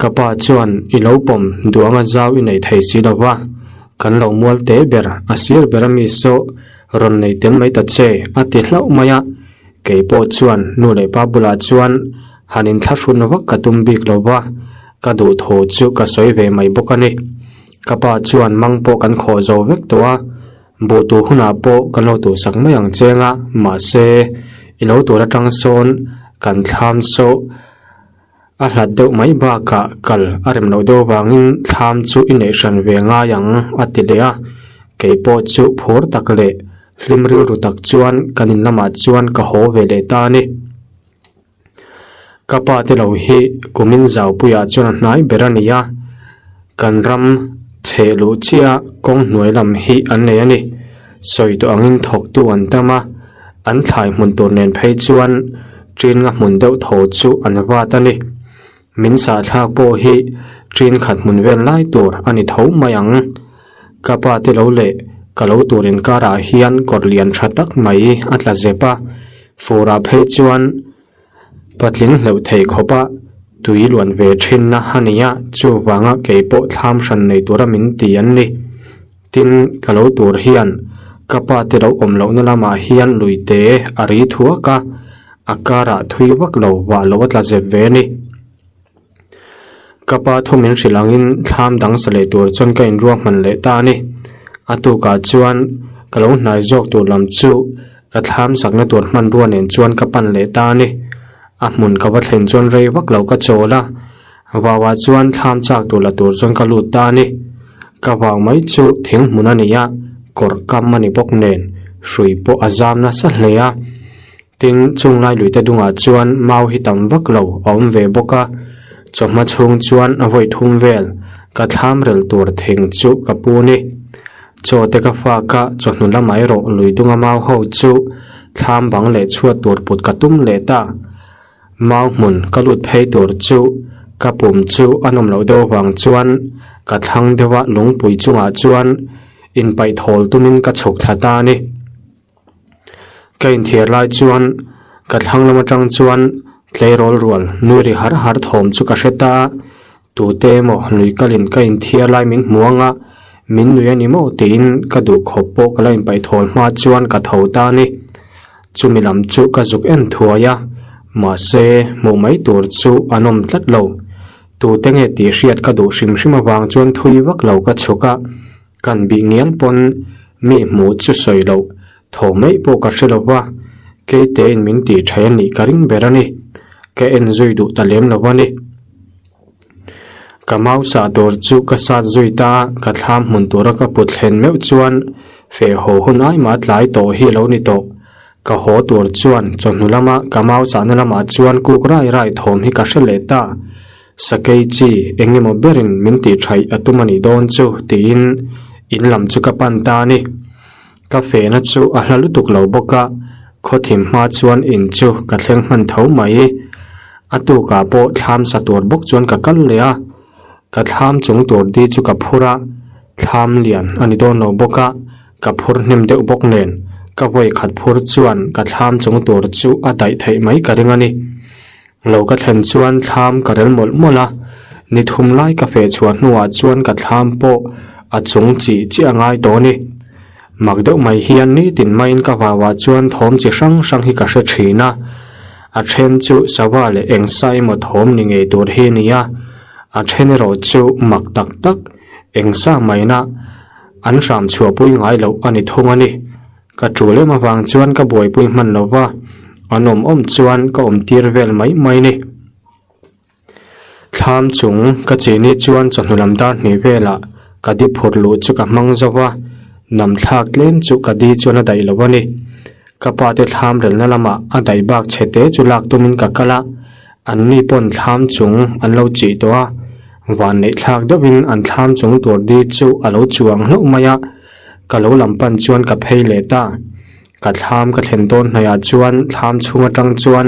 Ka pa chuan i lo pawm duanga zau i nei thei si lo va, kan lo mual te ber a sir ber a mi saw rawn nei tel mai ta che a ti hlauh mai a, kei pawh chuan nu leh pa bulah chuan han inthlahrun vak ka tum bik lo va, ka duh thu chu ka sawi ve mai bawk a ni. Ka pa chuan mang pawh kan khawh zo vek tawh a, Buh tur hunah pawh kan lo tuhsak mai ang cheng a, mahse i lo tur atang sawn kan thlam saw a hlat deuh mai bakah kal a rem loh deuh avangin thlam chu i neih hran ve ngai ang a ti leh a, kei pawh chu phur tak leh hlim rilru tak chuan kan in lamah chuan ka haw ve leh ta a ni. Ka pa te lo hi kumin zaupuiah chuan a hnai ber a ni a, kan ram chheh luh chiah kawng hnuai lam hi an nei a ni. Sawi tawh angin thawktu an tam a, an thlai hmun tur nen phei chuan ṭin nga hmun deuh tho chu an vat a ni. Min sahthlak pawh hi ṭin khat hmun vel lai tur a ni tho mai ang. Ka pa te lo leh ka lo tur inkarah hian kawr lian tha tak mai a tla zep a, Furah phei chuan patling hleuh thei khawpa tui luan ve thinna a ni a, chuvanga kei pawh thlam hran nei tura min ti an ni. Tin, ka lo tur hian ka pa te lo awm lohna lamah hian luite a ri thuak a, a karah thui vak lo vah lo a tla zep ve a ni. Ka pa thu min hrilh angin thlam dang sa leh tur chuan ka inruahman leh ta a ni. A tukah chuan ka lo hnai zawk tur lam chu ka thlam sakna tur hmanrua nen chuan ka pan leh ta a ni. A hmun ka va thlen chuan rei vak lo ka chawl a, vauah chuan thlam chak tur la tur chuan ka lut ta a ni. Ka vau mai chu thing hmun a ni a, kawr kam a ni bawk nen hrui pawh a zam nasa hle a. Tin, chung lai luite dungah chuan mau hi tam vak lo a awm ve bawk a, chawhma chhung chuan a vawi thum vel. Ka thlam rel tur thing chu ka pu ni. Chaw te ka fak a, chawhnu lamah erawh lui dunga mau ho chu thlam bang leh chhuat tur put ka tum leh ta. Mau hmun ka lut phei tur chu ka pum chu a nawm loh deuh avang chuan ka thlang deuh a lungpui chungah chuan inpaih thawl tumin ka chhuk thla ta a ni. Ka inthiar lai chuan ka thlang lam atang chuan tleirawl rual nui ri har har thawm chu ka hre ta a, tute emaw lui kalin ka inthiar lai min hmu ang a, min nui a ni maw tiin ka duh khawp pawh ka la inpaih thawl hma chuan ka tho ta a ni. Chumi lam chu ka zuk en thuai a, mahse hmuh mai tur chu an awm tlat lo. Tute nge tih hriat ka duh hrim hrim avang chuan thui vak lo ka chhuk a. Kan bih ngial pawn mi hmuh chu sawi loh tho mai pawh ka hre lo va, keitein min tih tha a nih ka ring ber a ni. Ka en zui duh ta lem lo a ni. Ka mau sah tur chu ka sat zui ta a, ka thlam hmun tura ka put thlen meuh chuan feh haw hun ai mah tlai tawh hi a lo ni tawh. Ka haw tur chuan chawhnu lama ka mau sahna lamah chuan kuk rai rai thawm hi ka hre leh ta. Sakei chi eng emaw berin min tih thaih a tum a nih dawn chu tiin in lam chu ka pan ta a ni. Ka fehna chu a hla lutuk lo bawk a, khawthim hma chuan in chu ka thleng hman tho mai. A tukah pawh thlam sa tur bawk chuan ka kal leh a, ka thlam chung tur di chu ka phur a, thlam lian a ni dawn lo bawk a, ka phur hnem deuh bawk nen ka vawi khat phur chuan ka thlam chung tur chu a daih theih mai ka ring a ni. Lo ka thlen chuan thlam ka rel mawlh mawlh a, ni thum lai ka feh chhuah hnuah chuan ka thlam pawh a chung chih chiah a ngai tawh a ni. Mak deuh mai hian nitin maiin ka vauah chuan thawm chi hrang hrang hi ka hre thin a, a then chu sava leh eng sa emaw thawm ni ngei tur hi a ni a, a then erawh chu mak tak tak eng sa maina an hram chhuahpui ngai loh a ni thung a ni. Ka tul em avang chuan ka buaipui hman lo va, an awm awm chuan ka awm tir vel mai mai ni. Thlam chung ka chini chuan chawhnu lam dar hnih velah ka di phur luh chu ka hmang zo va, nam thlak tlem chu ka di chuan a daih lo a ni. Ka pa te thlam relna lamah a daih bak chhe te chu lak tumin ka kal a, an ni pawn thlam chung an lo chih tawh a, vanneih thlak deuhin an thlam chung tur di chu a lo chuang hlauh mai a. Ka lo lam pan chuan ka phei leh ta. Ka thlam ka thlen dawn hnaihah chuan thlam chhung atang chuan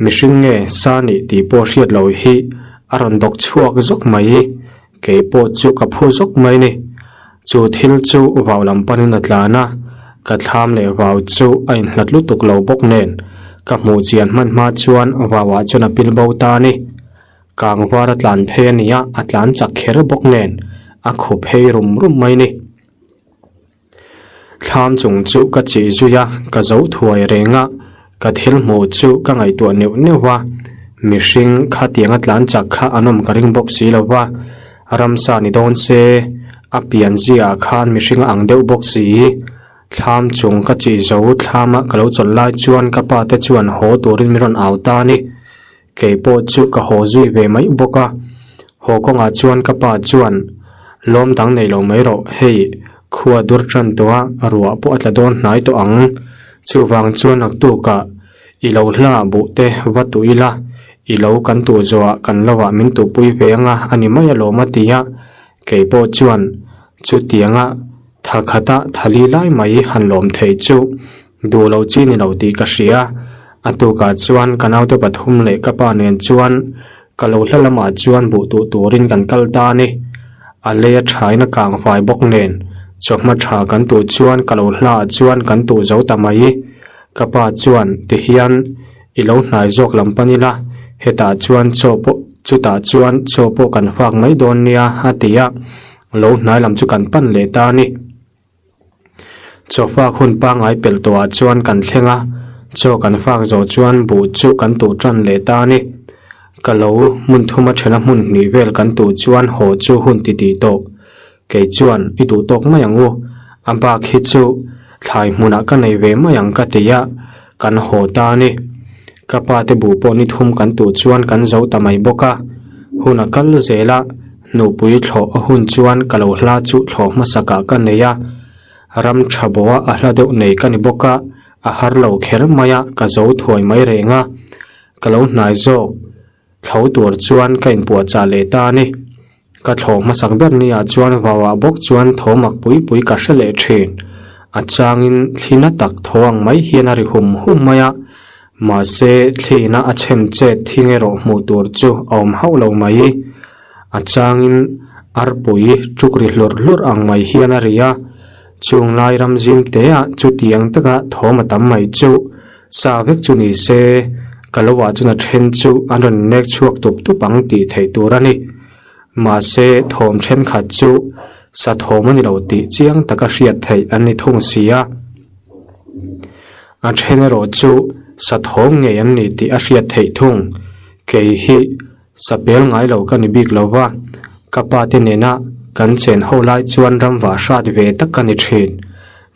mihring nge sa nih tih pawh hriat lo hi a rawn dawk chhuak zawk mai. Kei pawh chu ka phu zawk mai ni. Chu thil chu vau lam panin a tlan a, ka thlam leh vau chu a inhlat lutuk lo bawk nen ka hmuh chian hman hma chuan vauah chuan a pil bo ta a ni. Kangvar a tlan phei a ni a, a tlan chak kher bawk nen a khup phei rum rum mai ni. Thlam chung chu ka chih zui a, ka zo thuai reng a, ka thil hmuh chu ka ngaihtuah neuh neuh a, mihring khatiang a tlan chak kha an awm ka ring bawk si lo va, ramsa ni dawn se, a pian ziaah khan mihring a ang deuh bawk si. Thlam chung ka chih zo thlama ka lo chawlh lai chuan ka pa te chuan haw turin min rawn au ta a ni. Kei pawh chu ka haw zui ve mai bawk a, haw kawngah chuan ka pa chuan lawm dang nei lo mai rawh, hei khua dur tan tawh a, ruah pawh a tla dawn hnai tawh ang, chuvang chuan naktukah i lo hla buh te va tuh ila, i lo kan tuh zawhah kan lo ah min tuhpui ve anga a ni mai alawm a ti a, kei pawh chuan chutianga tha khata thali lai mai han lawm theih chu Duh lo chi ni lo tih ka hria. A tukah chuan ka naute pathum leh ka pa nen chuan ka lo hla lamah chuan buh tuh turin kan kal ta a ni. A lei a thain a kang fai bawk nen chawhma tha kan tuh chuan ka lo hlaah chuan kan tuh zo ta mai. Ka pa chuan tihian i lo hnai zawk lam pan ila, hetah chuan chaw pawh chutah chuan chaw pawh kan fak mai dawn nia a ti a, lo hnai lam chu kan pan leh ta a ni. Chaw fak hun pangngai pelh tawhah chuan kan thleng a, chaw kan fak zawh chuan buh chu kan tuh tan leh ta a ni. Ka lo hmun thuma thena hmun hnih vel kan tuh chuan haw chu hun ti tih tawh. Kei chuan i duh tawk mai ang u, a bak hi chu thlai hmunah ka nei ve mai ang ka ti a, kan haw ta a ni. Ka pa te buh pawh ni thum kan tuh chuan kan zo ta mai bawk a, hun a kal zel a, Nupui thlawh a hun chuan ka lo hla chu thlawh hmasakah ka nei a, ram tha bawha a hla deuh nei ka ni bawk a, a har lo kher mai a, ka zo thuai mai reng a. Ka lo hnai zawk, thlo tur chuan ka inpuahchah leh ta a ni. Ka thlawh hmasak ber ni ah chuan vau ah bawk chuan thaw mak pui pui ka hre leh thin. A changin thli na tak thaw ang mai hian a ri hum hum mai a, mahse thliina a chhem chet thing erawh hmuh tur chu a awm hauh lo mai. A changin arpui tuk ri hlurh hlurh ang mai hian a ri a, chung lai ram zim te ah chutiang taka thawm a tam mai chu sa vek chu ni se, ka lo ah chuan a then chu an rawn nek chhuak tup tup ang tih theih tur a ni. Mahse thawm thenkhat chu sa thawm a ni lo tih chiang taka hriat theih an ni thung si a. A then erawh chu sa thawm ngei an ni tih a hriat theih thung. Kei hi Sa pel ngai lo ka ni bik lo va, ka pa te nena kan chen ho lai chuan ram vah hrat ve tak ka ni thin.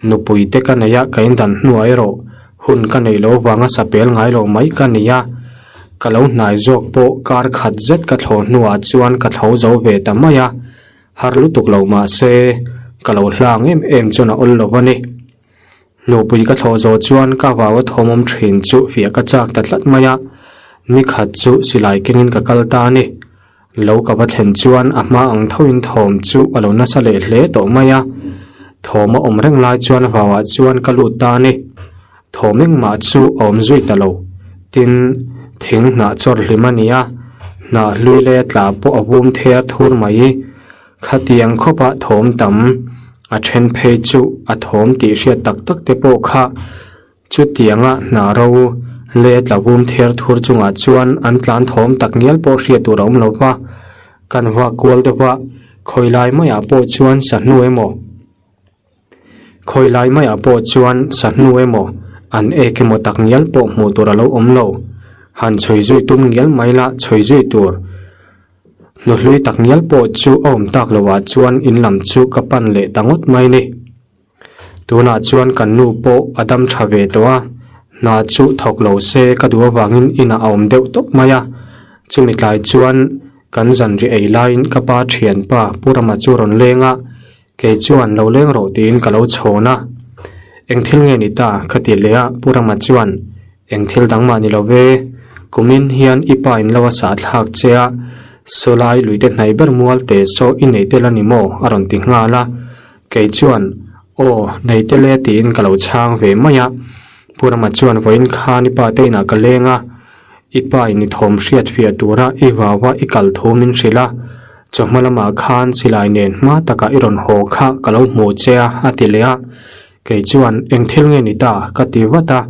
Nupui te ka nei a, ka indan hnuah erawh hun ka neih lo vanga sa pel ngai lo mai ka ni a. Ka lo hnai zawk pawh kar khat zet ka thlawh hnuah chuan ka thlo zo ve ta mai a, har lutuk lo mah se ka lo hlang em em chuan a awl lo a ni. Nupui ka thlawh zawh chuan ka vau a thawmawm thin chu fiah ka chak ta tlat mai a, nikhat chu silai kengin ka kal ta a ni. Lo ka va thlen chuan a hma ang thoin thawm chu a lo nasa leh hle tawh mai a, thawm a awm reng lai chuan vauah chuan ka lut ta a ni. Thawm engmah chu a awm zui ta lo. Tin, thing hnah chawr hlim a ni a, hnah hlui leh tla pawh a vum ther thur mai. Khatiang khawpah thawm tam a then phei chu a thawm tih hriat tak tak te pawh kha chutianga hna ro leh tla vum ther thur chungah chuan an tlan thawm tak ngial pawh hriat tur a awm lo va, kan vak kual deuh a, khawi lai maiah pawh chuan sahnu emaw. Khawi lai maiah pawh chuan sahnu emaw an ek emaw tak ngial pawh hmuh tur a lo awm lo. Han chhui zui tum ngial mai la chhui zui tur. Hnuhlui tak ngial pawh chu a awm tak loah chuan in lam chu ka pan leh ta ngawt mai ni. Tunah chuan kan nu pawh a dam tha ve tawh a, hna chu thawk lo se ka duh avangin inah a awm deuh tawp mai a. Chumi tlai chuan kan zanri ei laiin ka pa thianpa Pu Rama chu rawn leng a, Kei chuan lo leng rawh tiin ka lo chhawn a, Eng thil nge ni ta? ka ti leh a, Pu Rama chuan, Eng thil dang mah ni lo ve, kumin hian i pa in lo a sah thlak che a, sawlai luite hnaih ber mual te saw i nei tel a ni maw? a rawn ti nghal a, kei chuan, Aw, nei tel e tiin ka lo chhang ve mai a, Pu Rama chuan vawiin khan i pa te inah ka leng a, I pa in i thawm hriat fiah tura i vau a i kal thu min hrilh a, chawhma lamah khan silai nen hma takah i rawn haw kha ka lo hmu che a, a ti leh a. Kei chuan, Eng thil nge ni ta? ka ti vat a.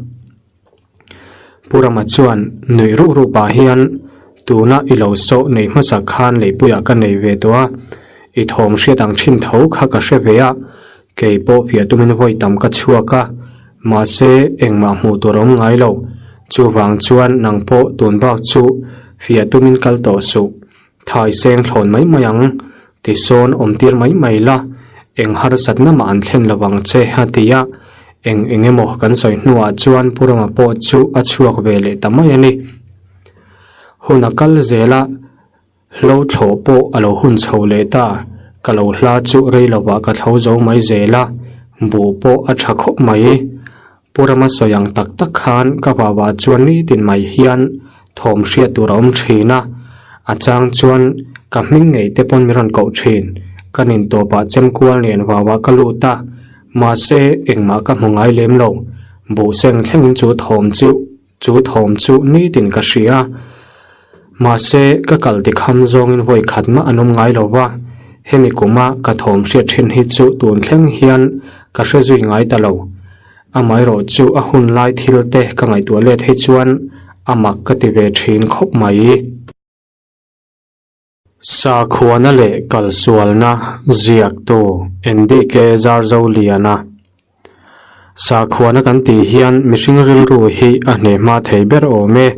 Pu Rama chuan nuih ruh ruh pah hian, Tuna i lo sawh nei hmasak khan leipuiah ka nei ve tawh a, i thawm hriat ang thin tho kha ka hre ve a, Kei pawh fiah tumin vawi tam ka chhuak a, mahse engmah hmuh tur a awm ngai lo. Chuvang chuan nang pawh tun bak chu fiah tumin kal tawh suh. Thai seng thlawn mai mai ang, tisawn awm tir mai mai la, eng harsatna mah an thlen lo vang che a ti a. Eng eng emaw kan sawi hnuah chuan Pu Rama pawh chu a chhuak ve leh ta mai a ni. Hun a kal zel a. Hlo thlawh pawh a lo hun chho leh ta, ka lo hla chu rei lovah ka thlo zo mai zel a, buh pawh a tha khawp mai. Pu Rama sawi ang tak tak khan ka vavah chuan nitin mai hian thawm hriat tur a awm thin a, a chang chuan ka hming ngei te pawn min rawn koh thin. Ka nin tawpah chemkual nen vavah ka lut a, mahse engmah ka hmu ngai lem lo. Buh seng thlengin chu thawm chu Chu thawm chu nitin ka hria. Mahse, ka kal tikham zawngin vawi khat mah an awm ngai lo va, hemi kuma ka thawm hriat thin hi chu tun thleng hian ka hre zui ngai ta lo. Amaherawh chu a hun lai thil te ka ngaihtuah let hi chuan a mak ka ti ve thin khawp mai. Sakhuana leh kalsualna ziaktu NDK Zarzoliana Sakhuana kan tih hian mihring rilru hi a hneh hma thei ber awm e.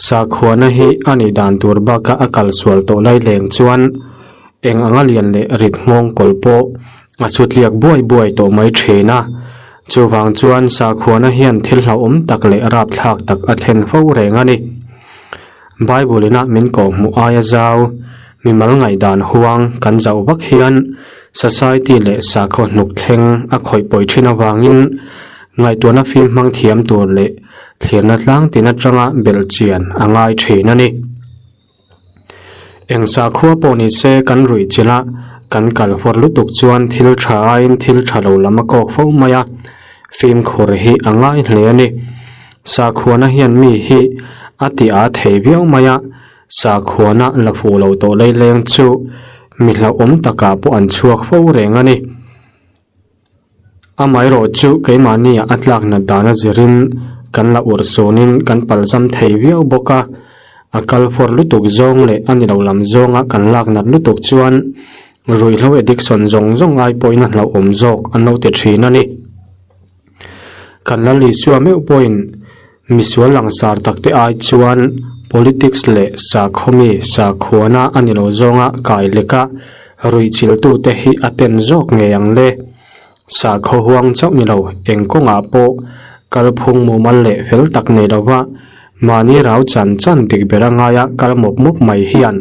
Sakhuana hi a nih dan tur baka a kalsual tawh lai leng chuan eng anga lian leh rit nghawng kawlh pawh a sutliak buai buai tawh mai thin a. Chuvang chuan sakhuana hian thil hlauhawm tak leh rapthlak tak a thlen fo reng a ni. Bible ina min kawhhmuh aia zau, mimal ngaihdan huang kan zauh vak hian society leh sakhaw hnuk thleng a khawih pawi thin avangin ngaihtuahna fim hmang thiam tur leh thlirna tlang tin atanga belh chian a ngai thin a ni. Eng sakhua pawh ni se kan ruih chilh a, kan kal huat lutuk chuan thil tha aiin thil tha lo lam a kawk fo mai a, fimkhur hi a ngai hle a ni. Sakhuana hian mi hi a ti a thei viau mai a, sakhuana la fuh lo tawh leileng chu mi hlauhawm takah pawh an chhuak fo reng a ni. Amaherawh chu keimahnia a tlak nat dan a zirin kan la urh sunin kan palzam thei viau bawk a, a kal fawr lutuk zawng leh a ni lo lam zawnga kan lak nat lutuk chuan ruihhlo addiction zawng zawng ai pawhin a hlauhawm zawk an lo ti thin a ni. Kan Lal Isua meuh pawhin misual langsar takte ai chuan politics leh sakhawmi sakhuana a ni lo zawnga kai leka ruihchilhtute hi a ten zawk ngei ang le. Sakhaw huang chauh ni lo eng kawngah pawh kalphung mumal leh fel tak nei lova mahni rau chan chan dik ber a ngaia kal mawp mawp mai hian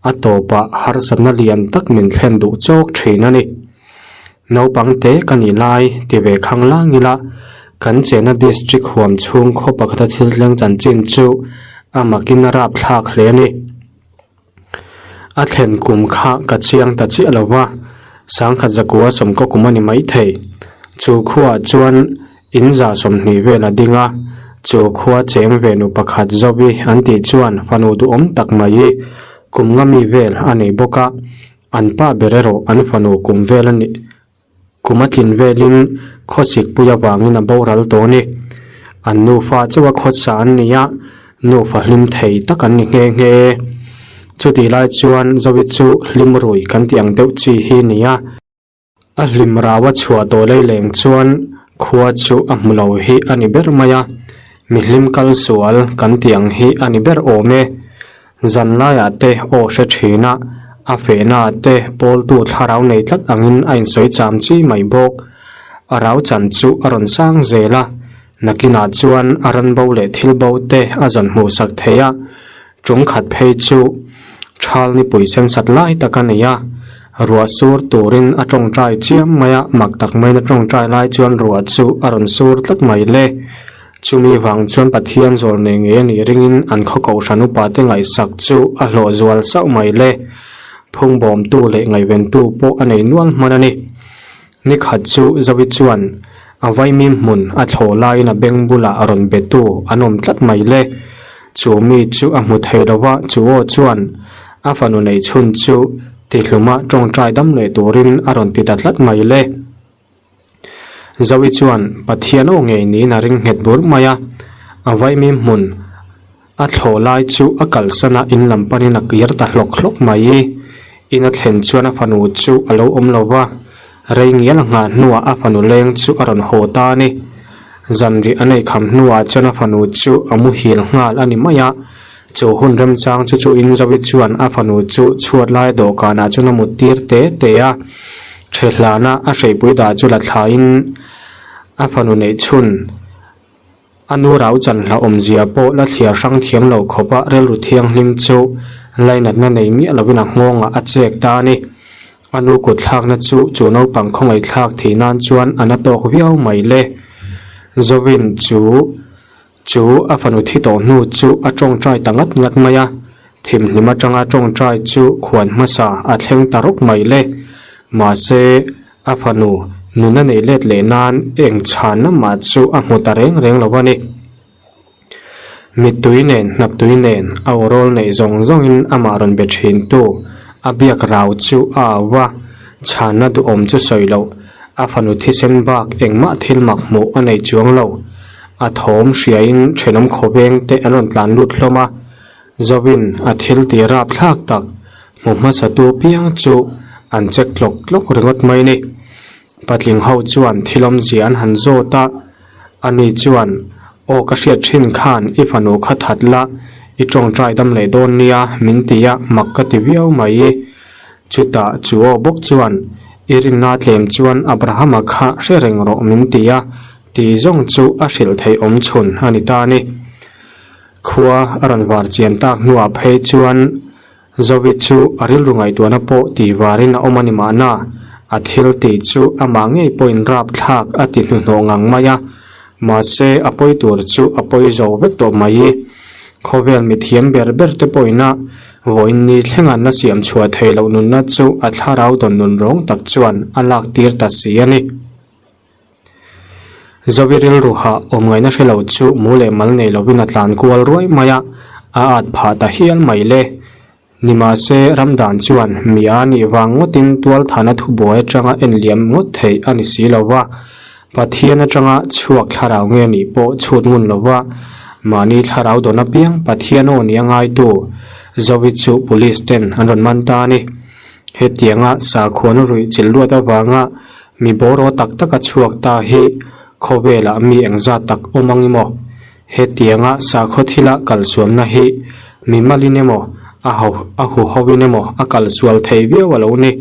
a tawpah harsatna lian tak min thlen duh chawk thin a ni. Naupang te ka nih lai ti ve khang lang ila kan chena district huam chhung khaw pakhata thil thleng chanchin chu a makin a rap thlak hle a ni. A thlen kum kha ka chiang ta chiah lo va, sangkhat zakua sawmkaw kum a ni maithei. Chu khuaah chuan in za 20 vel a ding a, chu khua cheng ve nu pakhat Zovi an tih chuan fanu duhawm tak mai kum nga mi vel a nei bawk a. An pa ber erawh an fanu kum vel a nih kum a tlin velin khawsik pui avangin a boral tawh a ni. An nufa chauha khawsa an ni a, nufa hlim thei tak an ni nghe nghe. Chutih lai chuan Zoe chu hlim rui kan tih ang deuh chi hi a ni a. A hlim rau a chhuah tawh lei leng chuan khua chu a hmu lo hi a ni ber mai a, mi hlim kal sual kan tih ang hi a ni ber awm e. Zan laiah te aw hre thin a, a fehna te pawltu thlarau nei tlat angin a insawi cham chi mai bawk. A rau chan chu a rawn sang zel a, nakinah chuan a ran bo leh thil bo te a zawn hmuhsak thei a, Ṭum khat phei chu ṭhal nipui sensat lai tak a nei a, ruah sur turin a ṭawngṭai chiam mai a, mak tak maiin a ṭawngṭai lai chuan ruah chu a rawn sur tlat mai le. Chumi vang chuan Pathian zawl nei ngei a nih ringin an khaw kohhran upate ngaihsak chu a hlawh zual sauh mai le. Phungbawmtu leh ngaihventu pawh a nei nual hman a ni. Ni khat chu Zoe chuan a vaimim hmun a thlawh laiin a beng bulah a rawn betu an awm tlat mai le. Chu mi chu a hmu thei lo va, chu aw chuan a fanu neih chhun chu tihluma tawngtai dam leh turin a rawn ti ta tlat mai le. Zoe chuan Pathian aw ngei niin a ring nghet bur mai a, a vaimim hmun A thlawh lai chu a kalsan a, in lam panin a kir ta hlawk hlawk mai. In a thlen chuan a fanu chu a lo awm lo va, rei ngial a nghah hnuah a fanu leng chu a rawn haw ta a ni. Zanriah a nei kham hnuah chuan a fanu chu a muhil nghal a ni mai a, chu hun remchang chu chu in Zoe chuan a fanu chu chhuat lai dawhkanah chuan a mut tir te te a, ṭhehlana a hreipui dah chu la thlain a fanu neih chhun A nu rau chan hlauhawmzia pawh la thliar hrang thiam lo khawpa rilru thianghlim chu lainatna nei miah lovin a nghawngah a chek ta a ni. A nu kut thlakna chu chu naupang khawngaihthlak thih nan chuan a na tawk viau mai le. Zovin chu chu a fanu thi tawh hnu chu a tawngtai ta ngat ngat mai a, thimhlim atanga tawngtai chu khuan hmasa a thleng ta rawk mai le. Mahse, A fanu, nuna nei let leh nan eng chhanna mah chu a hmu ta reng reng lo a ni. Mittui nen, hnaptui nen, a awrawl neih zawng zawngin amah rawn be thintu a biak rau chu a au va, chhanna duhawm chu sawi loh, a fanu thisen bak engmah thil mak hmuh a nei chuang lo. A thawm hriain thenawm khawveng te an rawn tlan lut hlawm a, Zovin a thil ti rap thlak tak hmu hmasatu piang chu an check tlawk tlawk ringawt mai ni. Patling ho chuan thil awmzia an han zawt a, ani chuan, Aw ka hriat thin khan i fanu kha that la, i tawngtai dam leh dawn nia min ti a, mak ka ti viau mai. Chutah chu aw bawk chuan, I rinna tlem chuan Abrahama kha hre reng rawh min ti a, ti zawng chu a hrilh theih awm chhun a ni ta a ni. Khua a rawn var chian tak hnuah phei chuan Zoe chu a rilru ngaihtuahna pawh tih varin a awm a ni mahna, a thil tih chu amah ngei pawhin rapthlak a ti hnuhnawh ngang mai a, mahse a pawi tur chu a pawi zo vek tawh mai. Khawvel mithiam ber ber te pawhin a. Vawiin ni thleng an la siam chhuah theih loh nunna chu a thlarau dawn nun rawng tak chuan a lak tir ta si a ni. Zovi rilru hah awm ngaihna hre lo chu mu leh mal nei lovin a tlan kual ruai mai a, a at phah ta hial mai le. Nimahse, Ramdan chuan mi a nih vang ngawtin tualthana thubuai atanga en liam ngawt theih a ni si lo va, Pathian atanga chhuak thlarau nge nih pawh chhut ngun lo va, mahni thlarau dawn apiang Pathian aw nia ngaitu Zovi chu Police ten an rawn man ta a ni. Hetianga sakhuana ruih chilh luat avanga mi bawraw tak taka chhuak ta hi khawvelah mi engzat tak awm ang emaw? Hetianga sakhaw thila kalsualna hi mi malin emaw, a ho a huhoin emaw a kalsual thei viau a lo ni.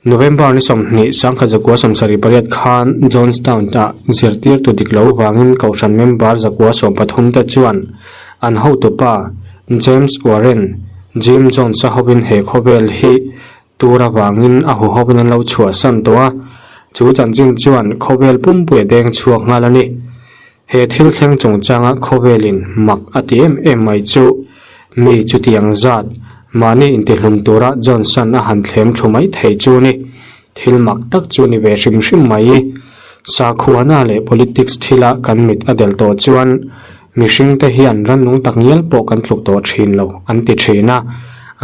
November ni 20 1978 khan Johnstown-ah zirtirtu dik lo vangin Kohhran member 113 te chuan an hotupa James Warren Jim Jones-a hovin he khawvel hi Tur avangin a huhovin an lo chhuahsan tawh a, chu chanchin chuan khawvel pumpui a deng chhuak nghal a ni. He thil thleng chungchanga khawvelin mak a ti em em mai chu mi chutiang zat mahni intihlum tura Johnson a han thlem thlu mai thei chu ni. Thil mak tak chu ni ve hrim hrim mai. Sakhuana leh politics thila kan mit a del tawh chuan mihringte hian rannung takngial pawh kan tluk tawh thin lo an ti thin a,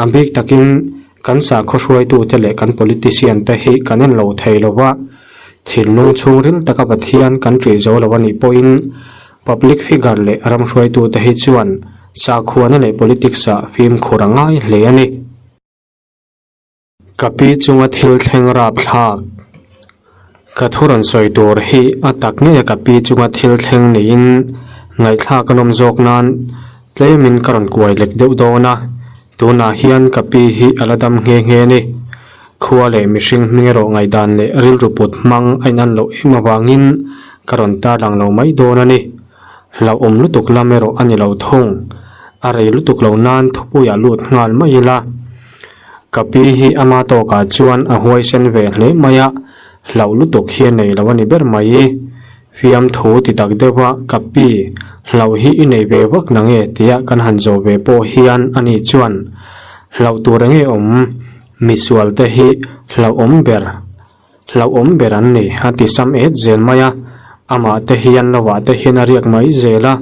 a bik takin Kan sakhaw hruaitute leh kan politician te hi kan en lo thei lo va, thinlung chhungril taka Pathian kan ṭih zo lo a nih pawhin public figure leh ram hruaitute hi chuan sakhuana leh politics ah fimkhur a ngai hle a ni. Ka pi chunga thil thleng rapthlak. Ka thu rawn sawi tur hi a tak ngei a ka pi chunga thil thleng niin ngaihthlak a nawm zawk nan tlemin ka rawn kuai lek deuh dawn a, tunah hian ka pi hi a la dam nghe nghe a ni. Khua leh mihring hming erawh ngaihdan leh rilru put hmang a inan loh em avangin ka rawn tarlang lo mai dawn a ni. Hlauhawm lutuk lam erawh a ni lo thung. A rei lutuk lo nan thupuiah lut nghal mai ila. Ka pi hi ama tawkah chuan a huaisen ve hle mai a, hlauh lutuk hi a nei lo a ni ber mai. Fiamthu ti tak deuh a, ka pi, hlauh hi i nei ve vak na nge tia kan han zawh ve pawh hian ani chuan, Hlauh tur enge awm? Misual te hi hlauhawm ber. Hlauhawm ber an ni, a ti sam et zel mai a, amah te hian lovah te hian a riak mai zel a,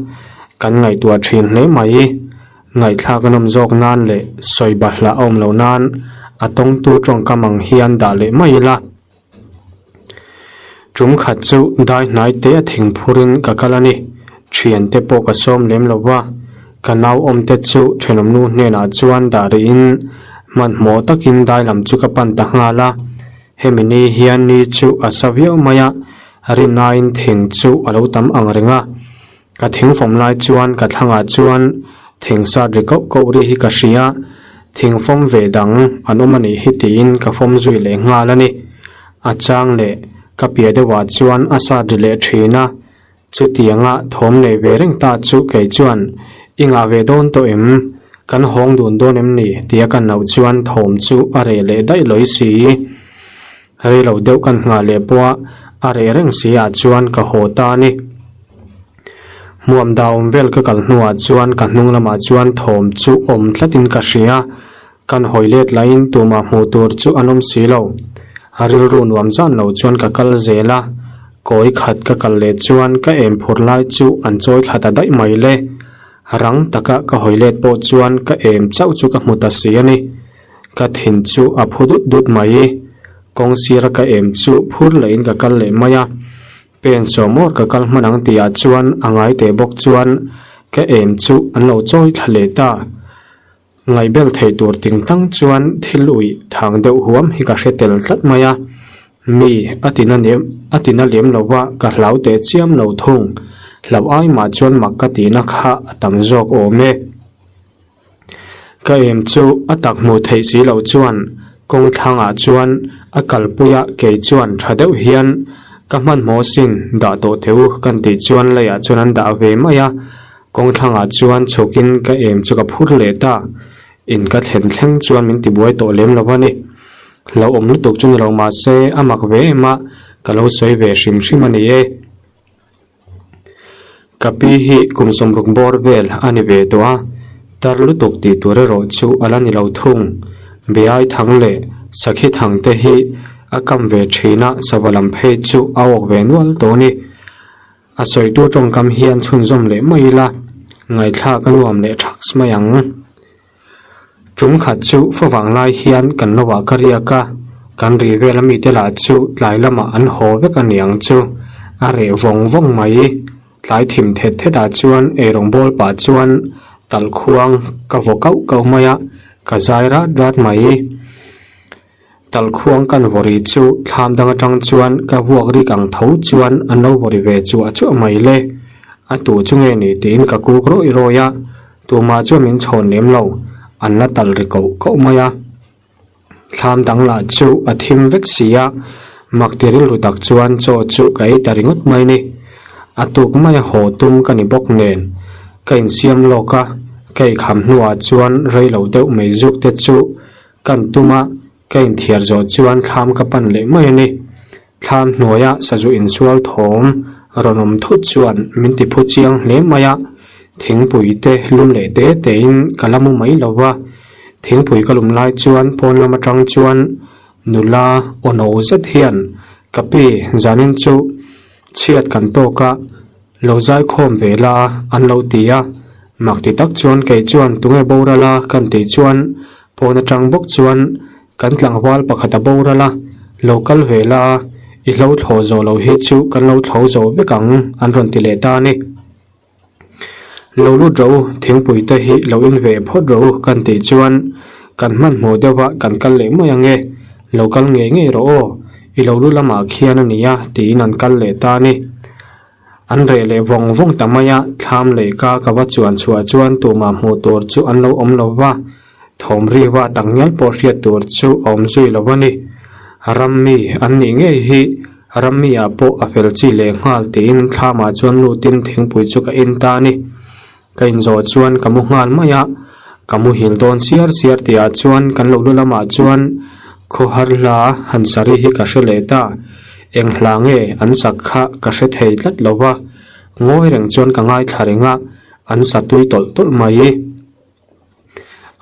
kan ngaihtuah thin hle mai. Ngaihthlak a nawm zawk nan leh sawi bahlah a awm loh nan a tawngtu tawngkam ang hian dah leh mai ila. Tum khat chu dai hnai te a thing phurin ka kal a ni, thiante pawh ka sawm lem lo va, ka nau awmte chu thenawmnu hnenah chuan dah rihin hmanhmawh takin dai lam chu ka pan ta nghal a. Hemi ni hian ni chu a sa viau mai a, rinaiin thing chu a lo tam ang reng a. Ka thing fawm lai chuan ka thlangah chuan thing sat ri koh koh ri hi ka hria, thing fawm ve dang an awm a nih hi tiin ka fawm zui leh nghal a ni. A chang leh ka piah deuhah chuan a sat ri leh thin a, Chutianga thawm nei ve reng ta chu kei chuan, I ngah ve dawn tawh em? Kan hawng dun dawn em ni? tia ka nauh chuan thawm chu a reh leh daih lawi si. Rei lo deuh kan nghah leh pawha a reh reng si ah chuan ka haw ta a ni. Hmuam dah awm vel ka kal hnuah chuan ka hnung lamah chuan thawm chu awm tlatin ka hria. Kan hawi let laiin tumah hmuh tur chu an awm si lo. A rilru nuam zan lo chuan ka kal zel a, kawi khat ka kal leh chuan ka em phur lai chu an chawi thla ta daih mai le. Rang taka ka hawi let pawh chuan ka em chauh chu ka hmu ta si a ni. Ka thin chu a phu dut dut mai. Kawng sira ka em chu phur lehin ka kal leh mai a. Pen sawmawr ka kal hman ang tihah chuan a ngai teh bawk chuan ka em chu an lo chawi thla leh ta. Ngaihbel thei tur ting tang chuan thil uih thang deuh huam hi ka hre tel tlat mai a, mi a ti na nem a ti na lem lo va ka hlau teh chiam lo thung, hlauh ai mah chuan mak ka tihna kha a tam zawk awm e. Ka em chu a tak hmuh theih si loh chuan kawng thlangah chuan a kalpui a kei chuan tha deuh hian ka hmanhmawh sin dah tawh teh u kan tih chuan leiah chuan an dah ve mai a. Kawng thlangah chuan chhukin ka em chu ka phur leh ta. In ka thlen thleng chuan min tibuai tawh lem lo a ni. Hlauhawm lutuk chu ni lo mah se a mak ve em a, ka lo sawi ve hrim hrim a ni e. Ka pi hi kum sawmruk bawr vel a ni ve tawh a. Tar lutuk tih tur erawh chu a la ni lo thung. Beai thang leh sakhi thang te hi a kam ve thin a, sava lam phei chu a awk ve nual tawh a ni. A sawitu tawngkam hian chhunzawm leh mai ila, ngaihthlak a nuam leh thaks mai ang. Tum khat chu favang lai hian kan lo ah ka riak a, kan ri vel ami te lah chu tlai lamah an haw vek a niang chu a reh vawng vawng mai. Tlai thim thet thet ah chuan eirawng bawl pah chuan talhkhuang ka vaw kauh kauh mai a, ka zai rat rat mai. Talhkhuang kan vaw ri chu thlam dang atang chuan ka vuak rik ang tho chuan an lo vaw ri ve chuah chuah mai le. A tu chu nge ni tiin ka kuk rawih rawih a, tumah chuan min chhawn lem lo, an la tal ri koh koh mai a. Thlam dang lah chu a thim vek si a, mak ti rilru tak chuan chaw chu ka ei ta ringawt mai ni. A tuk maia haw tum ka ni bawk nen, ka insiam lawk a, ka eikham hnuah chuan rei lo deuh mai zuk te chu Kan tuma ka inthiar zawh chuan thlam ka pan leh mai a ni. Thlam hnuaia sazu insual thawm rawn awm thut chuan min ti phu chiang hle mai a, thingpui te lum leh te tein ka la mu mai lo va. Thingpui ka lum lai chuan pawn lam atang chuan nula aw no zet hian ka pi zanin chu chhiat kan tawk a, Lo zaikhawm ve la a, an lo ti a. Mak ti tak chuan kei chuan tunge boral a kan tih chuan pawn atang bawk chuan kan tlangval pakhat a boral a, lo kal ve la a, i hlo thlawh zawh loh hi chu kan lo thlo zo vek ang an rawn ti leh ta a ni. Lo lut rawh u, thingpui te hi lo in ve phawt rawh u kan tih chuan kan hmanhmawh deuh a kan kal leh mai ang e, lo kal ngei ngei rawh aw, i lo lu lamah khian a nia tiin an kal leh ta a ni. An reh leh vawng vawng ta mai a, thlam leh ka ka va chuan chhuah chuan tumah hmuh tur chu an lo awm lo va, thawm riva tak ngial pawh hriat tur chu a awm zui lo a ni. Rammi an nih ngei hi rammi ah pawh a fel chi leh nghal tiin thlamah chuan lutin thingpui chu ka in ta a ni. Ka inzawh chuan ka mu nghal mai a, ka muhil dawn siar siar tihah chuan kan lo lu lamah chuan khawhar hla han sari hi ka hre leh ta. Eng hla nge an sak kha ka hre thei tlat lo va, ngawi reng chuan ka ngaithla reng a, an sa tui tawlh tawlh mai.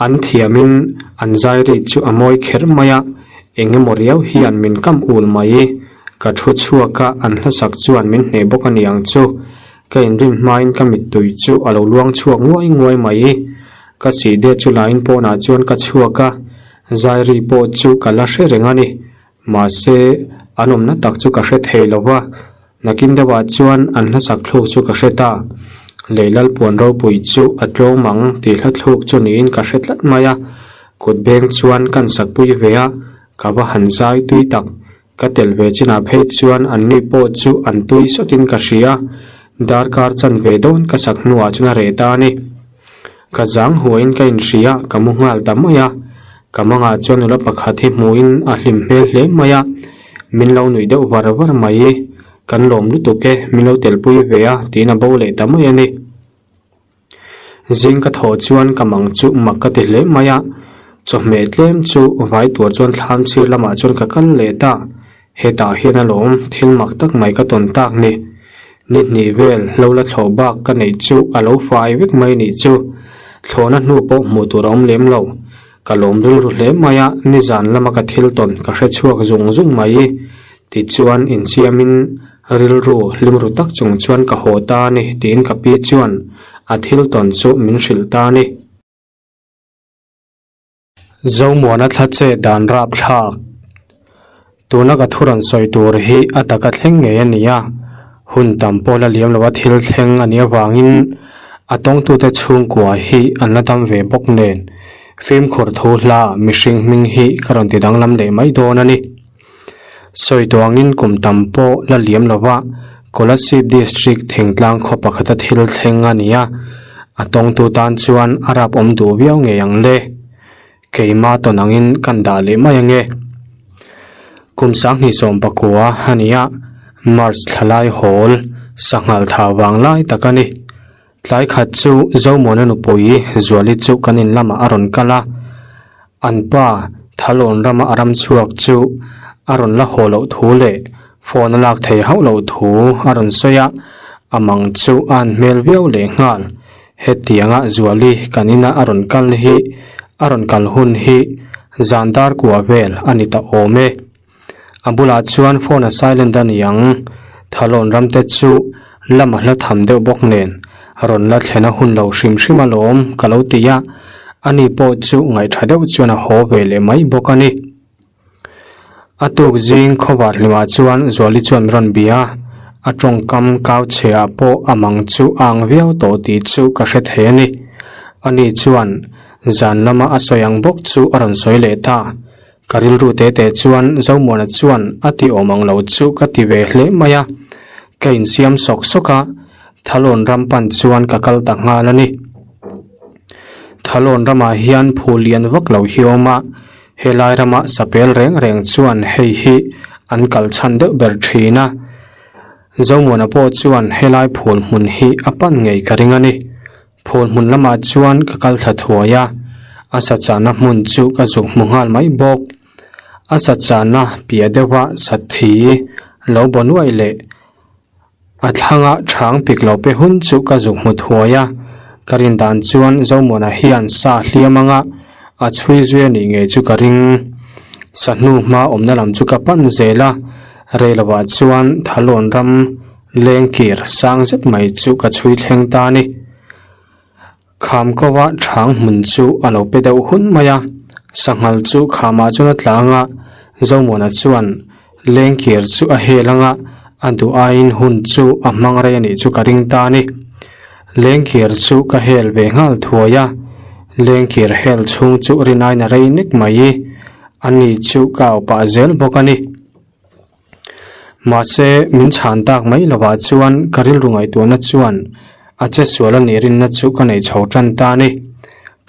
An thiamin an zai ri chu a mawi kher mai a, eng emaw riau hian min kam ul mai. Ka thu chhuak a, an hlasak chuan min hneh bawk a ni ang chu. Ka inrin hmain ka mittui chu a lo luang chhuak nguai nguai mai. Ka sih det chu lain pawnah chuan ka chhuak a, zai ri pawh chu ka la hre reng a ni. Mahse, an awmna tak chu ka hre thei lo va, nakin deuhah chuan an hlasak thluk chu ka hre ta. Lei Lalpuan ropui chu a tlawm ang tih hla thluk chu niin ka hre tlat mai a, kut beng chuan kan sakpui ve a, ka va han zai tui tak. Ka tel ve chinah phei chuan anni pawh chu an tui sawtin ka hria, darkar chanve dawn ka sak hnuah chuan a reh ta a ni. Ka zang huaiin ka inhria, ka mu nghal ta mai a. Ka mangah chuan nula pakhat hi hmuhin a hlim hmel hle mai a, min lo nuih deuh var var mai. Kan lawm lutuk e, min lo telpui ve a, tiin a bo leh ta mai a ni. Zing ka thawh chuan ka mang chu mak ka ti hle mai a, chawhmeh tlem chu vai tur chuan thlam chhir lamah chuan ka kal leh ta. Hetah hian alawm thil mak tak mai ka tawn tak ni. Ni hnih vel lo la thlawh bak ka neih chu a lo fai vek mai nih chu. Thlawhna hnu pawh hmuh tur a awm lem lo. Ka lawm rilru hle mai a, nizan lama ka thil tawn ka hre chhuak zung zung mai. Tichuan insiamin rilru hlimru tak chung chuan ka haw ta a ni tiin ka pi chuan a thil tawn chu min hrilh ta a ni. Zomuana thla che dan rap thlak. Tuna ka thu rawn sawi tur hi a taka thleng ngei a ni a, hun tam pawh la liam lova thil thleng a nih avangin a tawngtute chhungkua hi an la dam ve bawk nen fimkhur thu hla mihring hming hi ka rawn ti danglam leh mai dawn a ni. Sawi tuangin kum tam pawh la liam lova Kolasib District thingtlang khaw pakhata thil thleng a ni a, a tawngtu tan chuan a rap awm duh viau ngei ang le. Keima tawn angin kan dah leh mai ange. Kum sanghnih 19 a ni a, March thlalai hawl sanghal thau vang lai tak a ni. Tlai khat chu Zomuana nupui Zuali chu kan in lamah a rawn kal a, an pa Thalawn rama a ram chhuak chu a rawn la haw loh thu leh phone a lak thei hauh loh thu a rawn sawi a, a mang chu a an hmel viau leh nghal. Hetianga Zuali kan ina a rawn kal hi a rawn kal hun hi zan dar kua vel a ni ta awm e. A bulah chuan phone a silent a ni ang. Thalawn ram te chu lama hla tham deuh bawk nen rawn la thlen a hun lo hrim hrim alawm ka lo ti a, ani pawh chu ngaihṭha deuh chuan a haw ve leh mai bawk a ni. A tuk zing khawvar hlimah chuan Zuali chuan min rawn bia a, a tawngkam kau chheah pawh a mang chu a ang viau tawh tih chu ka hre thei a ni. Ani chuan zan lama a sawi ang bawk chu a rawn sawi leh ta. Ka rilru te te chuan Zomuana chuan a ti awm ang lo chu ka ti ve hle mai a, ka insiam sawk sawk a, Thalawn ram pan chuan ka kal ta nghal a ni. Thalawn ramah hian phul lian vak lo hi a awm a, Helai rama sapel reng reng chuan hei hi an kal chhan deuh ber thin a, Zomuana pawh chuan helai phul hmun hi a pan ngei ka ring a ni. Phul hmun lamah chuan ka kal thla thuai a, a sa chahna hmun chu ka zuk hmu nghal mai bawk. A sa chahna piah deuha sathi lo baw nuaih leh A thlanga chhang pik lo pe hun chu ka zuk hmu thuai a, ka rin dan chuan Zomuana hian sa hliam anga a chhui zui a nih ngei chu ka ring. Sa hnu hma awmna lam chu ka pan zel a, rei lovah chuan Thalawn ram lengkir sang zet mai chu ka chhui thleng ta a ni. Kham kova chhang hmun chu a lo pe deuh hun mai a, sanghal chu khamah chuan a tlang a, Zomuana chuan lengkir chu a hel anga a duh aiin hun chu a hmang rei a nih chu ka ring ta a ni. Lengkir chu ka hel ve nghal thuai a, lengkir hel chhung chu rin aiin a rei nek mai i, ani chu ka au pah zel bawk a ni. Mahse, min chhan tak mai lovah chuan ka rilru ngaihtuahna chuan a che sual a nih rinna chu ka nei chho tan ta a ni.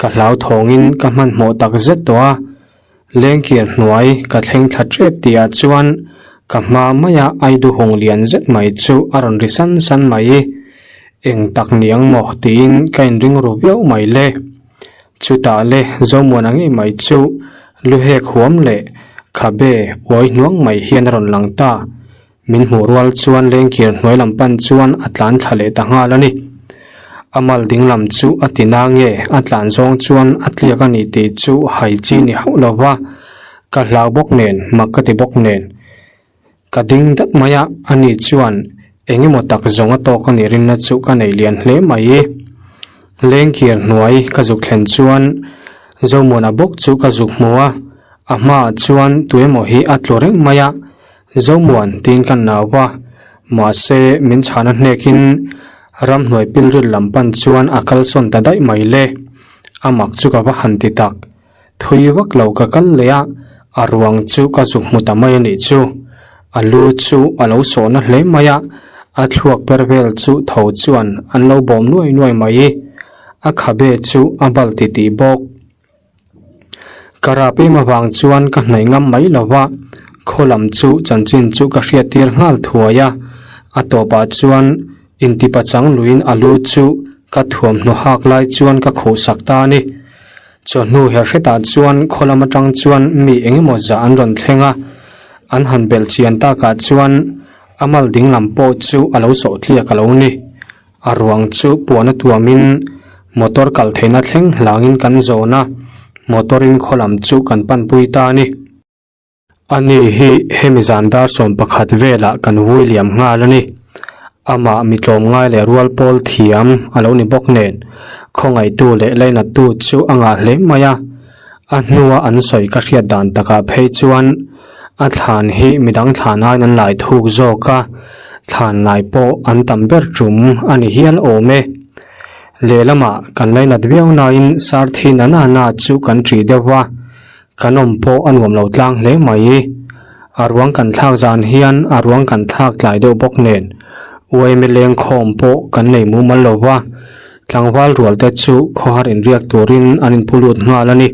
Ka hlauthawngin ka hmanhmawh tak zet tawh a, lengkir hnuai ka thleng thla tep tihah chuan ka hma maia aiduhawng lian zet mai chu a rawn ri san san mai. Eng tak ni ang maw tiin ka inring ru viau mai le. Chutah le Zomuana ngei mai chu lu hek huam leh khabe uai hnuang mai hian a rawn lang ta. Min hmuh rual chuan lengkir hnuai lam pan chuan a tlan thla leh ta nghal a ni. A mal ding lam chu a ti na nge a tlan zawng chuan a tliak a ni tih chu hai chi ni hauh lo va, ka hlau bawk nen mak ka ti bawk nen. Ka ding dat mai a, ani chuan eng emaw tak zawng a tawk a nih rinna chu ka nei lian hle mai. Lengkir hnuai ka zuk thlen chuan Zomuana bawk chu ka zuk hmu a, a hmaah chuan tu emaw hi a tlu reng mai a, Zomuan tiin ka nau a, mahse min chhana hnekin ramhnuai pilril lam pan chuan a kalsawn ta daih mai le, a mak chu ka va han ti tak. Thui vak lo ka kal leh a, a ruang chu ka zuk hmu ta mai a nih chu. A lu chu a lo sawhna hle mai a, a thluak per vel chu tho chuan an lo bawm nuai nuai mai. A khabe chu a bal ti tih bawk. Ka rap em avang chuan ka hnaih ngam mai lo va, khaw lam chu chanchin chu ka hriat tir nghal thuai a, a tawpah chuan intipa chang luiin a lu chu ka thuamhnaw hak lai chuan ka khuhsak ta a ni. Chawhnu her hretah chuan khaw lam atang chuan mi eng emaw zah an rawn thleng a, an han belh chian takah chuan a mal ding lam pawh chu a lo sawh tliak a lo ni. A ruang chu puan a tuamin motor kal theihna thleng hlangin kan zawn a, motor in khaw lam chu kan panpui ta a ni. Ani hi hemi zan dar 11 velah kan vui liam nghal a ni. Amah mi tlawmngai leh rual pawl thiam a lo ni bawk nen, khawngaihtu leh lainattu chu a ngah hle mai a. A hnua an sawi ka hriat dan takah phei chuan a thlan hi midang thlan aiin an lai thuk zawk a, thlan lai pawh an tam ber tum a ni hial awm e. Lehlamah kan lainat viau nain Sarthi Nanana chu kan ṭih deuh va. Kan awm pawh a nuam lo tlang hle mai. A ruang kan thlak zan hian a ruang kan thlak tlai deuh bawk nen UMA lengkhawm pawh kan nei mumal lo va, tlangval rual te chu khawhar inriak turin an inpu lut nghal a ni.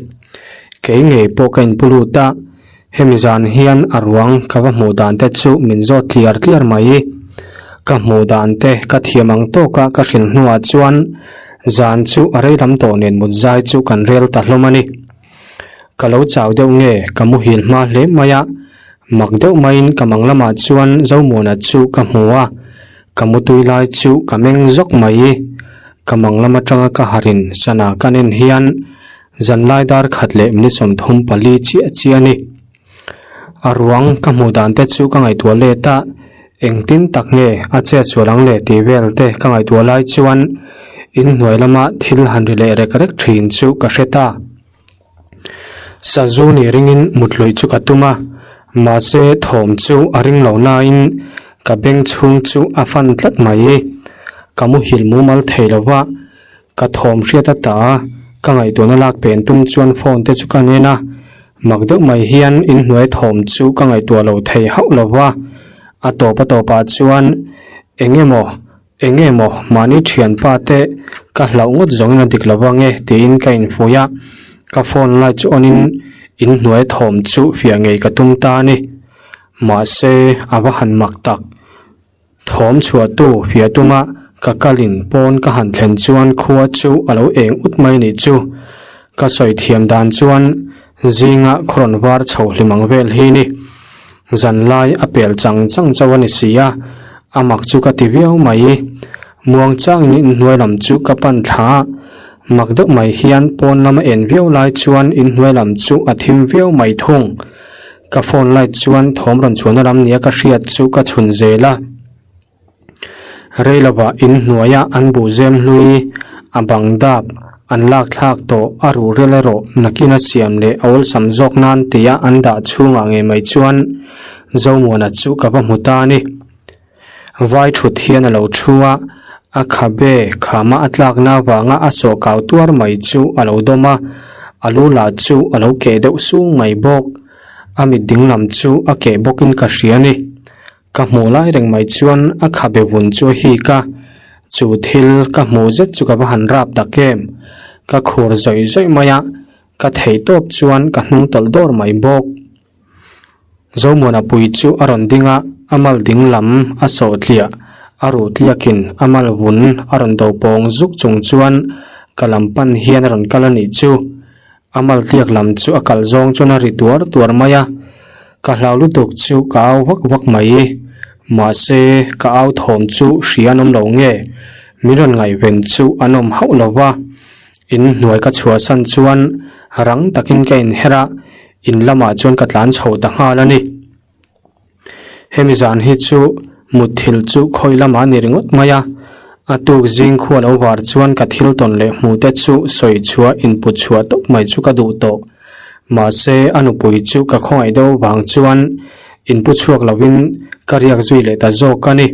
Kei ngei pawh ka inpu lut a, hemi zan hian a ruang ka va hmuh dan te chu min zawt tliar tliar mai. Ka hmuh dan te ka thiam ang tawka ka hrilh hnuah chuan zan chu a rei lam tawh nen mut zai chu kan rel ta hlawm a ni. Ka lo chau deuh nge ka muhil hma hle mai a, mak deuh maiin ka mang lamah chuan Zomuana chu ka hmu a, ka mutui lai chu ka meng zawk mai. Ka mang lam atanga ka harin sana ka nen hian zanlai dar khat leh minute 34 chiah chiah a ni. A ruang ka hmuh dan te chu ka ngaihtuah let a, engtin tak nge a chet sual ang le tih vel te ka ngaihtuah lai chuan inhnuai lama thil han ri leh rek rek thin chu ka hre ta. Sazu nih ringin mutluih chu ka tum a, mahse thawm chu a ring lo nain ka beng chhung chu a fan tlat mai. Ka muhil mumal thei lo va, ka thawm hriat a ta a, ka ngaihtuahna lak pen tum chuan phone te chu ka nen a, mak deuh mai hian inhnuai thawm chu ka ngaihtuah lo thei hauh lo va, a tawp a tawpah chuan eng emaw Eng nge maw mahni thianpa te ka hlauh ngawt zawngin a dik lo vang e tiin ka infuih a, ka phone light chu on in inhnuai thawm chu fiah ngei ka tum ta a ni. Mahse a va han mak tak. Thawm chhuah tu fiah tuma ka kalin pawn ka han thlen chuan khua chu a lo eng ut mai nih chu. Ka sawi thiam dan chuan zinga khaw rawn var chho hlim ang vel hi ni. Zanlai a pel chang chang chauh a ni si a, a mak chu ka ti viau mai. Muang changin inhnuai lam chu ka pan thla a, mak deuh mai hian pawn lama en viau lai chuan inhnuai lam chu a thim viau mai thung. Ka phone light chuan thawm rawn chhuahna lam nia ka hriat chu ka chhun zel a. Reilovah inhnuaia an buhzem hlui a bang dap an lak thlak tawh a ruhrel erawh nakin a siam leh a awlsam zawk nan tia an dah chhungah ngei mai chuan Zomuana chu ka va hmu ta a ni. Vai thut hian a lo thu a, a khabe khama a tlakna avanga a sawh kau tuar mai chu a lo dawm a, a lu lah chu a lo keh deuh sung mai bawk. A mit dinglam chu a keh bawkin ka hria a ni. Ka hmuh lai reng mai chuan a khabe vun chu a hik a, chu thil ka hmuh zet chu ka va han rap tak em. Ka khur zawih zawih mai a, ka theih tawp chuan ka hnung tawlh dawr mai bawk. Zomuana pui chu a rawn ding a, a mal ding lam a sawh tliah, a ruh tliakin a mal vun a rawn do pawng zuk chung chuan ka lam pan hian a rawn kal a nih chu. A mal tliak lam chu a kal zawng chuan a ri tuar tuar mai a, ka hlau lutuk chu ka au vak vak mai. Mahse, ka au thawm chu hria an awm lo nge, min rawn ngaihven chu an awm hauh lo va. In hnuai ka chhuahsan chuan rang takin ka inher a, in lamah chuan ka tlan chho ta nghal a ni. Hemi zan hi chu mutthilh chu khawi lamah a ni ringawt mai a, a tuk zing khua lo var chuan ka thil tawn leh hmu te chu sawi chhuah input chhuah tawp mai chu ka duh tawh. Mahse a nupui chu ka khawngaih deuh vang chuan inpu chhuak lovin ka riak zui leh ta zawk a ni.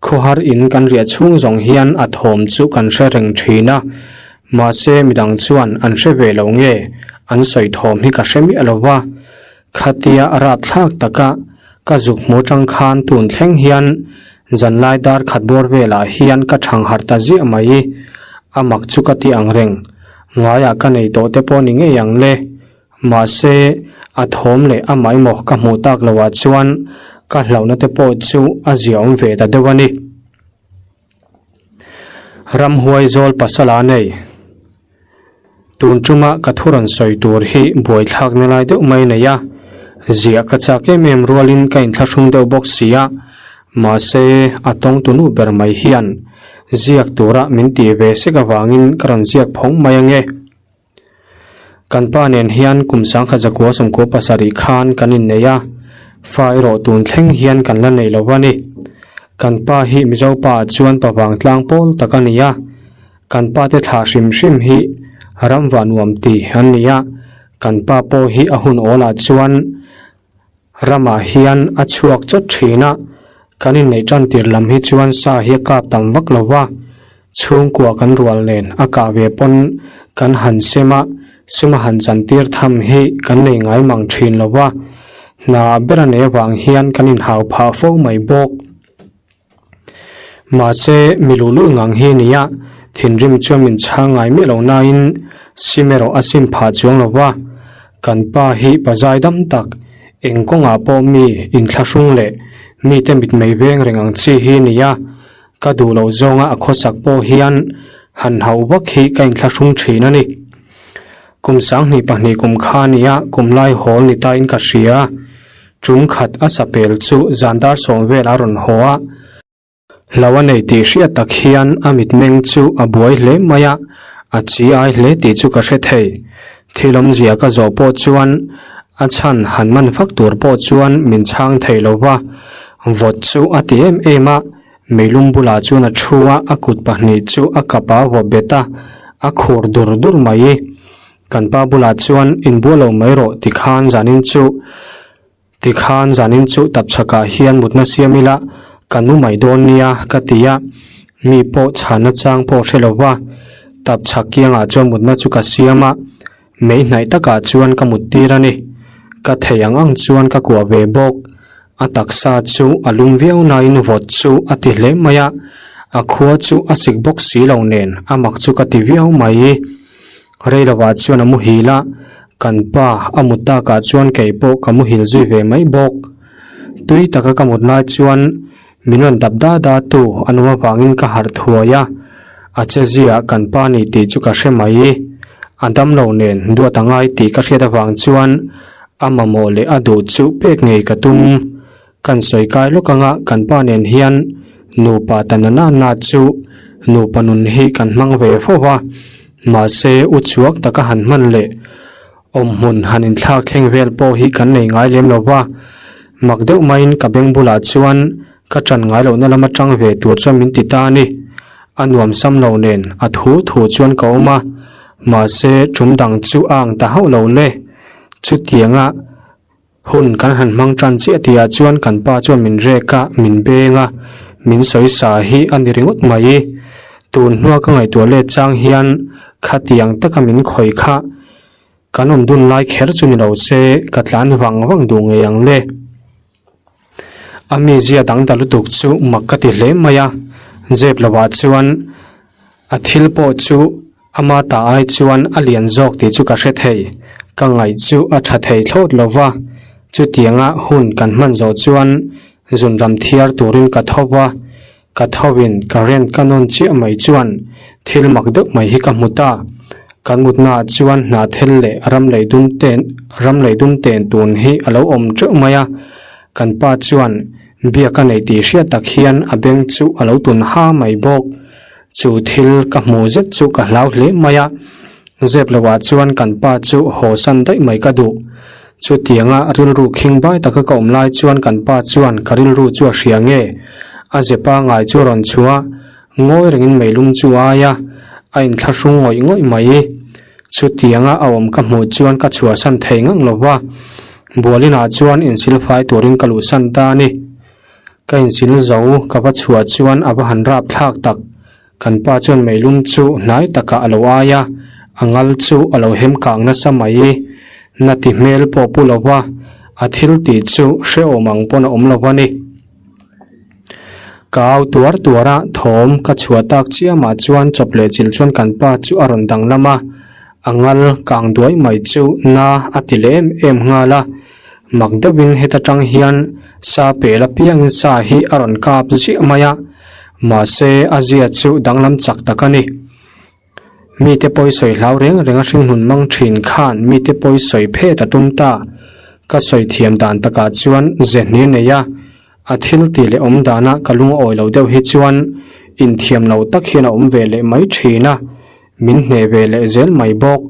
Khawhar in kan riah chhung zawng hian a thawm chu kan hre reng thin a, mahse midang chuan an hre ve lo nge an sawi thawm hi ka hre miah lo va. Khatia a rap thlak taka ka zuk hmu tang khan tun thleng hian zanlai dar khat bawr velah hian ka thang harh ta ziah mai. A mak chu ka ti ang reng, ngaiah ka nei tawh te pawh ni ngei ang le. Mahse, a thawm leh a maimaw ka hmuh tak loah chuan ka hlauhna te pawh chu a ziaawm ve ta deuh a ni. Ramhuai zawl pasal a nei. Tun tuma ka thu rawn sawi tur hi buaithlakna lai deuh mai nei a, ziah ka chak em em rualin ka inthlahrung deuh bawk si a, mahse a tawngtunu ber mai hian ziak tura min tih ve sek avangin ka rawn ziak phawng mai ange. Kan pa nen hian kum sangkhat zakua sawmkua pasarih khan kan innei a, fa erawh tun thleng hian kan la nei lo a ni. Kan pa hi Mizo pa ah chuan pa vangtlang pawl tak a ni a, Kan pa te thlah hrim hrim hi ram va nuam ti an ni a, kan pa pawh hi a hun awl ah chuan ramah hian a chhuak chawt thin a, kan inneih tan tir lam hi chuan sa hi a kap tam vak lo va, chhungkua kan rual nen a kah ve pawn kan han sem a, sum a han chan tir tham hi kan nei ngai mang thin lo va, hna ber a nei avang hian kan inhau phah fo mai bawk. Mahse, mi luh luh ngang hi a ni a, thinrim chuan min chhang ngai miah lo nain sim erawh a sim phah chuang lo va. Kan pa hi pazai dam tak, eng kawngah pawh mi inthlahrung leh mite mitmei veng reng ang chi hi a ni a, ka duh loh zawnga a khawsak pawh hian han hauh vak hi ka inthlahrung thin a ni. Kum 22 kum kha a ni a, kum lai hawl ni tain ka hria. Tum khat a sapel chu zan dar sawm vel a rawn haw a. Hlo a nei tih hriat tak hian a mitmeng chu a buai hle mai a, a chi ai hle tih chu ka hre thei. Thil awmzia ka zawh pawh chuan a chhan han man vak tur pawh chuan min chhang thei lo va, vawt chu a ti em em a, meilum bulah chuan a thu a, a kut pahnih chu a kap a vawt bet a, a khur dur dur mai. Kan pa bulah chuan inbual lo mai rawh tikhan zanin chu. Tikhan zanin chu tapchhakah hian mutna siam ila ka nu mai dawn nia ka ti a, mi pawh chhanna chang pawh hre lo va, tapchhak kiangah chuan mutna chu ka siam a, mei hnaih takah chuan ka mut tir a ni. Ka thei ang ang chuan ka kuah ve bawk. A taksa chu a lum viau nain vawt chu a ti hle mai a, a khua chu a sik bawk si lo nen a mak chu ka ti viau mai. Rei lovah chuan a muhil a, kan pa a mut takah chuan kei pawh ka muhil zui ve mai bawk. Tui taka ka mut lai chuan min rawn dap da da tu a num avangin ka harh thuai a, a che ziah kan pa ni tih chu ka hre mai. A damlo nen duat a ngai tih ka hriat avang chuan a mamawh leh a duh chu pek ngei ka tum. Kan sawi kai lawk anga kan pa nen hian nupa ta na na na chu nupa nun hi kan hmang ve fo va, mahse u chhuak taka han hman leh awmhmun han inthlak thleng vel pawh hi kan nei ngai lem lo va, mak deuh maiin ka beng bulah chuan ka ṭan ngai lohna lama ṭang ve tur chuan min ti ta a ni. A nuam sam lo nen a thu thu chuan ka awm a, mahse ṭum dang chu a ang ta hauh lo le. Chutianga. Hun kan han hmang tan chiah tihah chuan kan pa chuan min rek a, min beng a, min sawi sa hi a ni ringawt mai. Tun hnua ka ngaihtuah let chang hian khatiang taka min khawi kha kan awm dun lai kher chu ni lo se ka tlan vang vang duh ngei ang le. A mizia dang ta lutuk chu mak ka ti hle mai a, zep lovah chuan a thil pawh chu Ama ta ai chuan a lian zawk tih chu ka hre thei, ka ngaih chu a tha thei thlawt lo va, chutianga hun kan hman zawh chuan zunram thiar turin ka tho va, ka tho in current ka nawn chiah mai chuan thil mak deuh mai hi ka hmu ta, kan mutnaah chuan hnathel leh ram lei dum ten ram lei dum ten tun hi a lo awm teuh mai a, kan pa chuan biak a nei tih hriat tak hian a beng chu a lo tun ha mai bawk. Chu thil ka hmu zet chu ka hlau hle mai a, zep lohah chuan kan pa chu haw san daih mai ka duh. Chutianga rilru khing bai taka ka awm lai chuan kan pa chuan ka rilru chu a hria nge? A ze pangai chu a rawn chhuah a, ngawi rengin meilum chu a ai a, a inthlahrung ngawih ngawih mai. Chutianga a awm ka hmuh chuan ka chhuahsan thei ngang lo va, Bualinah chuan insilfai turin ka luhsan ta a ni. Ka insil zo ka va chhuah chuan a va han rap thlak tak. Kan pa chuan meilum chu hnai takah a lo ai a, a ngal chu a lo hem kang nasa mai. Na ti hmel pawh pu lo va, a thil tih chu hrehawm ang pawn a awm lo a ni. Ka au tuar tuar a, thawm ka chhuah tak chiamah chuan chawp leh chilh chuan kan pa chu a rawn danglam a, a ngal kang duai mai chu na a ti leh em em nghal a. Mak deuhin heta tang hian sa pel apiangin sa hi a rawn kap ziah mai a, mahse a zia chu danglam chak tak a ni. Mite pawi sawi hlau reng reng a hringhmun mang thin khan mite pawi sawi phet a tum ta. Ka sawi thiam dan takah chuan ze hni nei a, a thil tih leh awm dana ka lung a awi lo deuh hi chuan inthiam lo tak hian a awm ve leh mai thin a, min hneh ve leh zel mai bawk.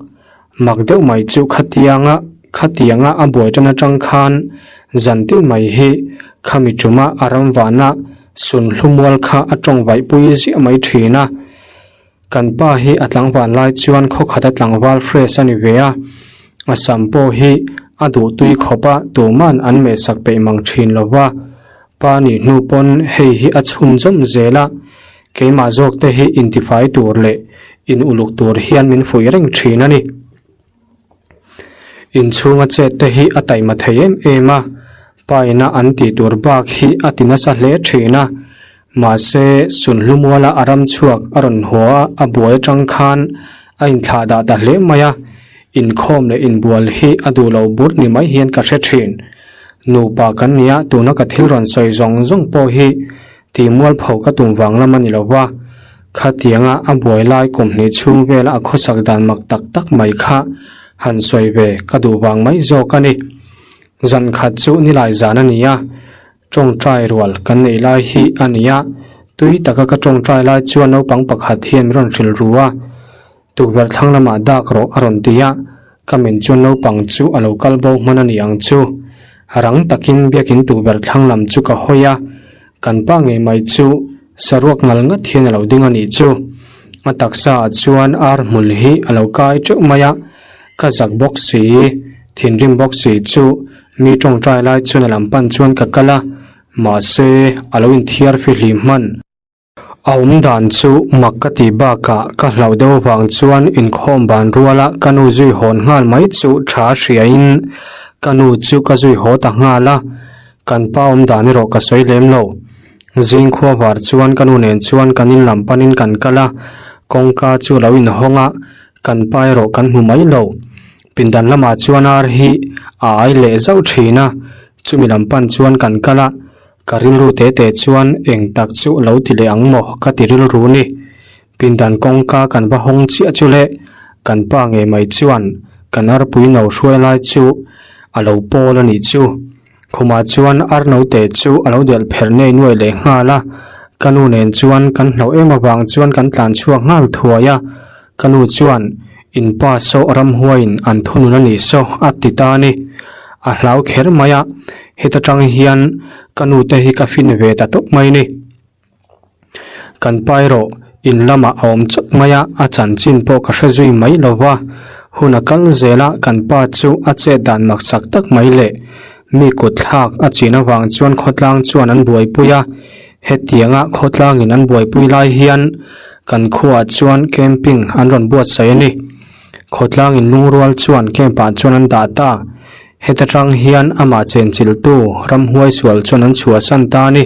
Mak deuh mai chu khatianga khatianga a buai tan atang khan zan tin mai hi khami tuma a ram vana sunhlu mual kha a tawng vaih pui ziah mai thin a. Kan pa hi a tlangval lai chuan khawkhat a tlangval fresh a ni ve a, a sam pawh hi a duh tui khawp a tuman an mehsak peih mang thin lo va, pa nih hnu pawn hei hi a chhun zawm zel a. Keimah zawk te hi intifai tur leh in uluk tur hian min fuih reng thin a ni. Inchhunga chet te hi a taima thei em em a, paina an tih tur bak hi a ti nasa hle thin a. Mahse, Sunhlumuala a ram chhuak a rawn haw a, a buai atang khan a inthlah dah ta hle mai a, inkhawm leh inbual hi a duh lo bur ni mai hian ka hre thin. Nupa kan nia tuna ka thil rawn sawi zawng zawng pawh hi Tih mualpho ka tum vang lam a ni lo va, khatianga a buai lai kum hnih chhung vela a khawsak dan mak tak tak mai kha han sawi ve ka duh vang mai zawk a ni. Zan khat chu nilai zan a ni a, tawngtai rual kan neih lai hi a ni a. Tui taka ka tawngtai lai chuan naupang pakhat hian min rawn hrilh ru a, tukverh thlang lamah dak rawh a rawn ti a, ka men chuan naupang chu a lo kal bo hman a ni ang chu. Rang takin biakin tukverh thlang lam chu ka hawi a, kan pa ngei mai chu saruak ngal ngat hian a lo ding a nih chu. A taksa ah chuan ar hmul hi a lo kai teuh mai a, ka zak bawk si, thinrim bawk si chu mi tawngtai lai chuan a lam pan chuan ka kal a, Mahse, a lo inthiar fihlim hman. A awm dan chu mak ka tih bakah ka hlauh deuh avang chuan inkhawm ban ruala ka nu zui hawn nghal mai chu tha hriain ka nu chu ka zui haw ta nghal a, kan pa awm dan erawh ka sawi lem lo. Zing khua var chuan ka nu nen chuan kan in lam panin kan kal a, kawngka chu a lo inhawng a, kan pa erawh kan hmu mai lo. Pindan lamah chuan ar hi a ai leh zauh thin a, Chumi lam pan chuan kan kal a, ka rilru te te chuan eng tak chu lo ti leh ang maw ka ti rilru ni. Pindan kawngka kan va hawng chiah chu le, kan pa ngei mai chuan kan arpui no hruai lai chu a lo pawl a nih chu. Khumah chuan ar note chu a lo delh pherh nei nuai leh nghal a, ka nu nen chuan kan hlauh em avang chuan kan tlan chhuak nghal thuai a, ka nu chuan In pa saw ramhuaiin an thunun a nih saw a ti ta a ni. A hlau kher mai a, heta tang hian ka nu te hi ka fin ve ta tawp mai ni. Kan pa erawh in lamah a awm chawp mai a, a chanchin pawh ka hre zui mai lo va. Hun a kal zel a, kan pa chu a chet dan maksak tak mai leh mi kut thlak a chin avang chuan khawtlang chuan an buaipui a. Hetianga khawtlangin an buaipui lai hian kan khuaah chuan camping an rawn buatsaih a ni. Khawtlangin lungrual chuan camp ah chuan an dah ta. Heta tang hian amah chenchilhtu ramhuai sual chuan an chhuahsan ta a ni.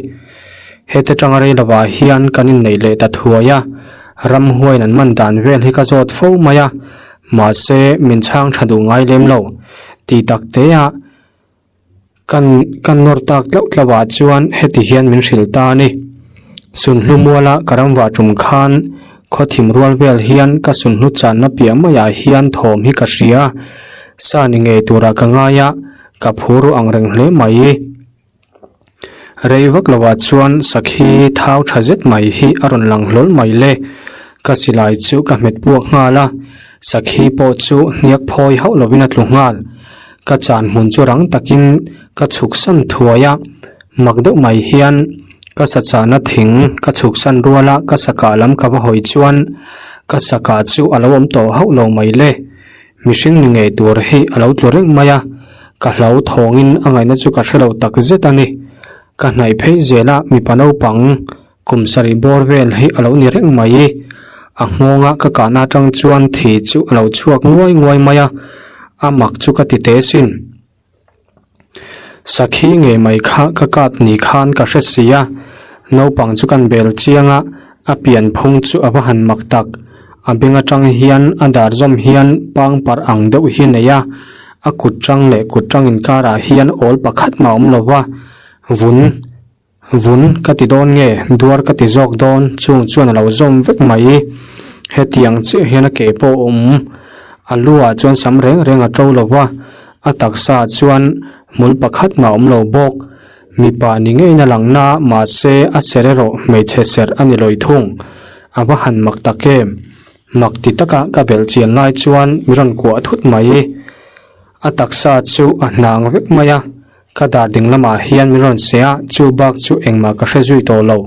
Heta tanga rei lovah hian kan inneih leh ta thuai a, ramhuaiin an man dan vel hi ka zawt fo mai a, mahse min chhang tha duh ngai lem lo. Tih tak te a. Kan kan nawr tak tlauh tlauh ah chuan heti hian min hrilh ta a ni. Sunhlu muala ka ramvah tum khan khaw thim rual vel hian ka sunhlu channa piah maiah hian thawm hi ka hria. Sa ni ngei turah ka ngai a, ka phur ru ang reng hle mai. Rei vak lovah chuan sakhi thau tha zet mai hi a rawn lang hlawl mai le. Ka silai chu ka hmet puak nghal a, sakhi pawh chu hniak phawi hauh lovin a tlu nghal. Ka chan hmun chu rang takin ka chhuk san thuai a, mak deuh mai hian ka sa chahna thing ka chhuk san rual a ka sakah lam ka va hawi chuan ka sakah chu a lo awm tawh hauh lo mai le. Mihring ni ngei tur hi a lo tlu reng mai a, ka hlau thawngin a ngaihna chu ka hre lo tak zet a ni. Ka hnaih phei zel a mipa naupang kum sarih bawr vel hi a lo ni reng mai. A nghawnga ka kahna atang chuan thi chu a lo chhuak nguai nguai mai a, a mak chu ka ti teh sin. Sakhi ngei mai kha ka kap ni khan ka hre si a, naupang chu kan bel chiang a, a pian phung chu a va han mak tak. A beng atang hian a dar zawm hian pang parh ang deuh hi a nei a, a kut tang leh kut tang inkarah hian awl pakhat mah a awm lo va, vun. Vun ka ti dawn nge, duar ka ti zawk dawn, chung chuan a lo zawm vek mai. Hetiang chiah hian a ke pawh a awm. A lu ah chuan sam reng reng a to lo va, a taksa ah chuan hmul pakhat mah a awm lo bawk. Mipa ni ngeiin a lang na, mahse a ser erawh hmeichhe ser a ni lawih thung. A va han mak tak em? Mak ti taka ka belh chian lai chuan mi rawn kuah thut mai. A taksa chu a hnang vek mai a. Ka dar ding lamah hian min rawn se a, chu bak chu engmah ka hre zui tawh lo.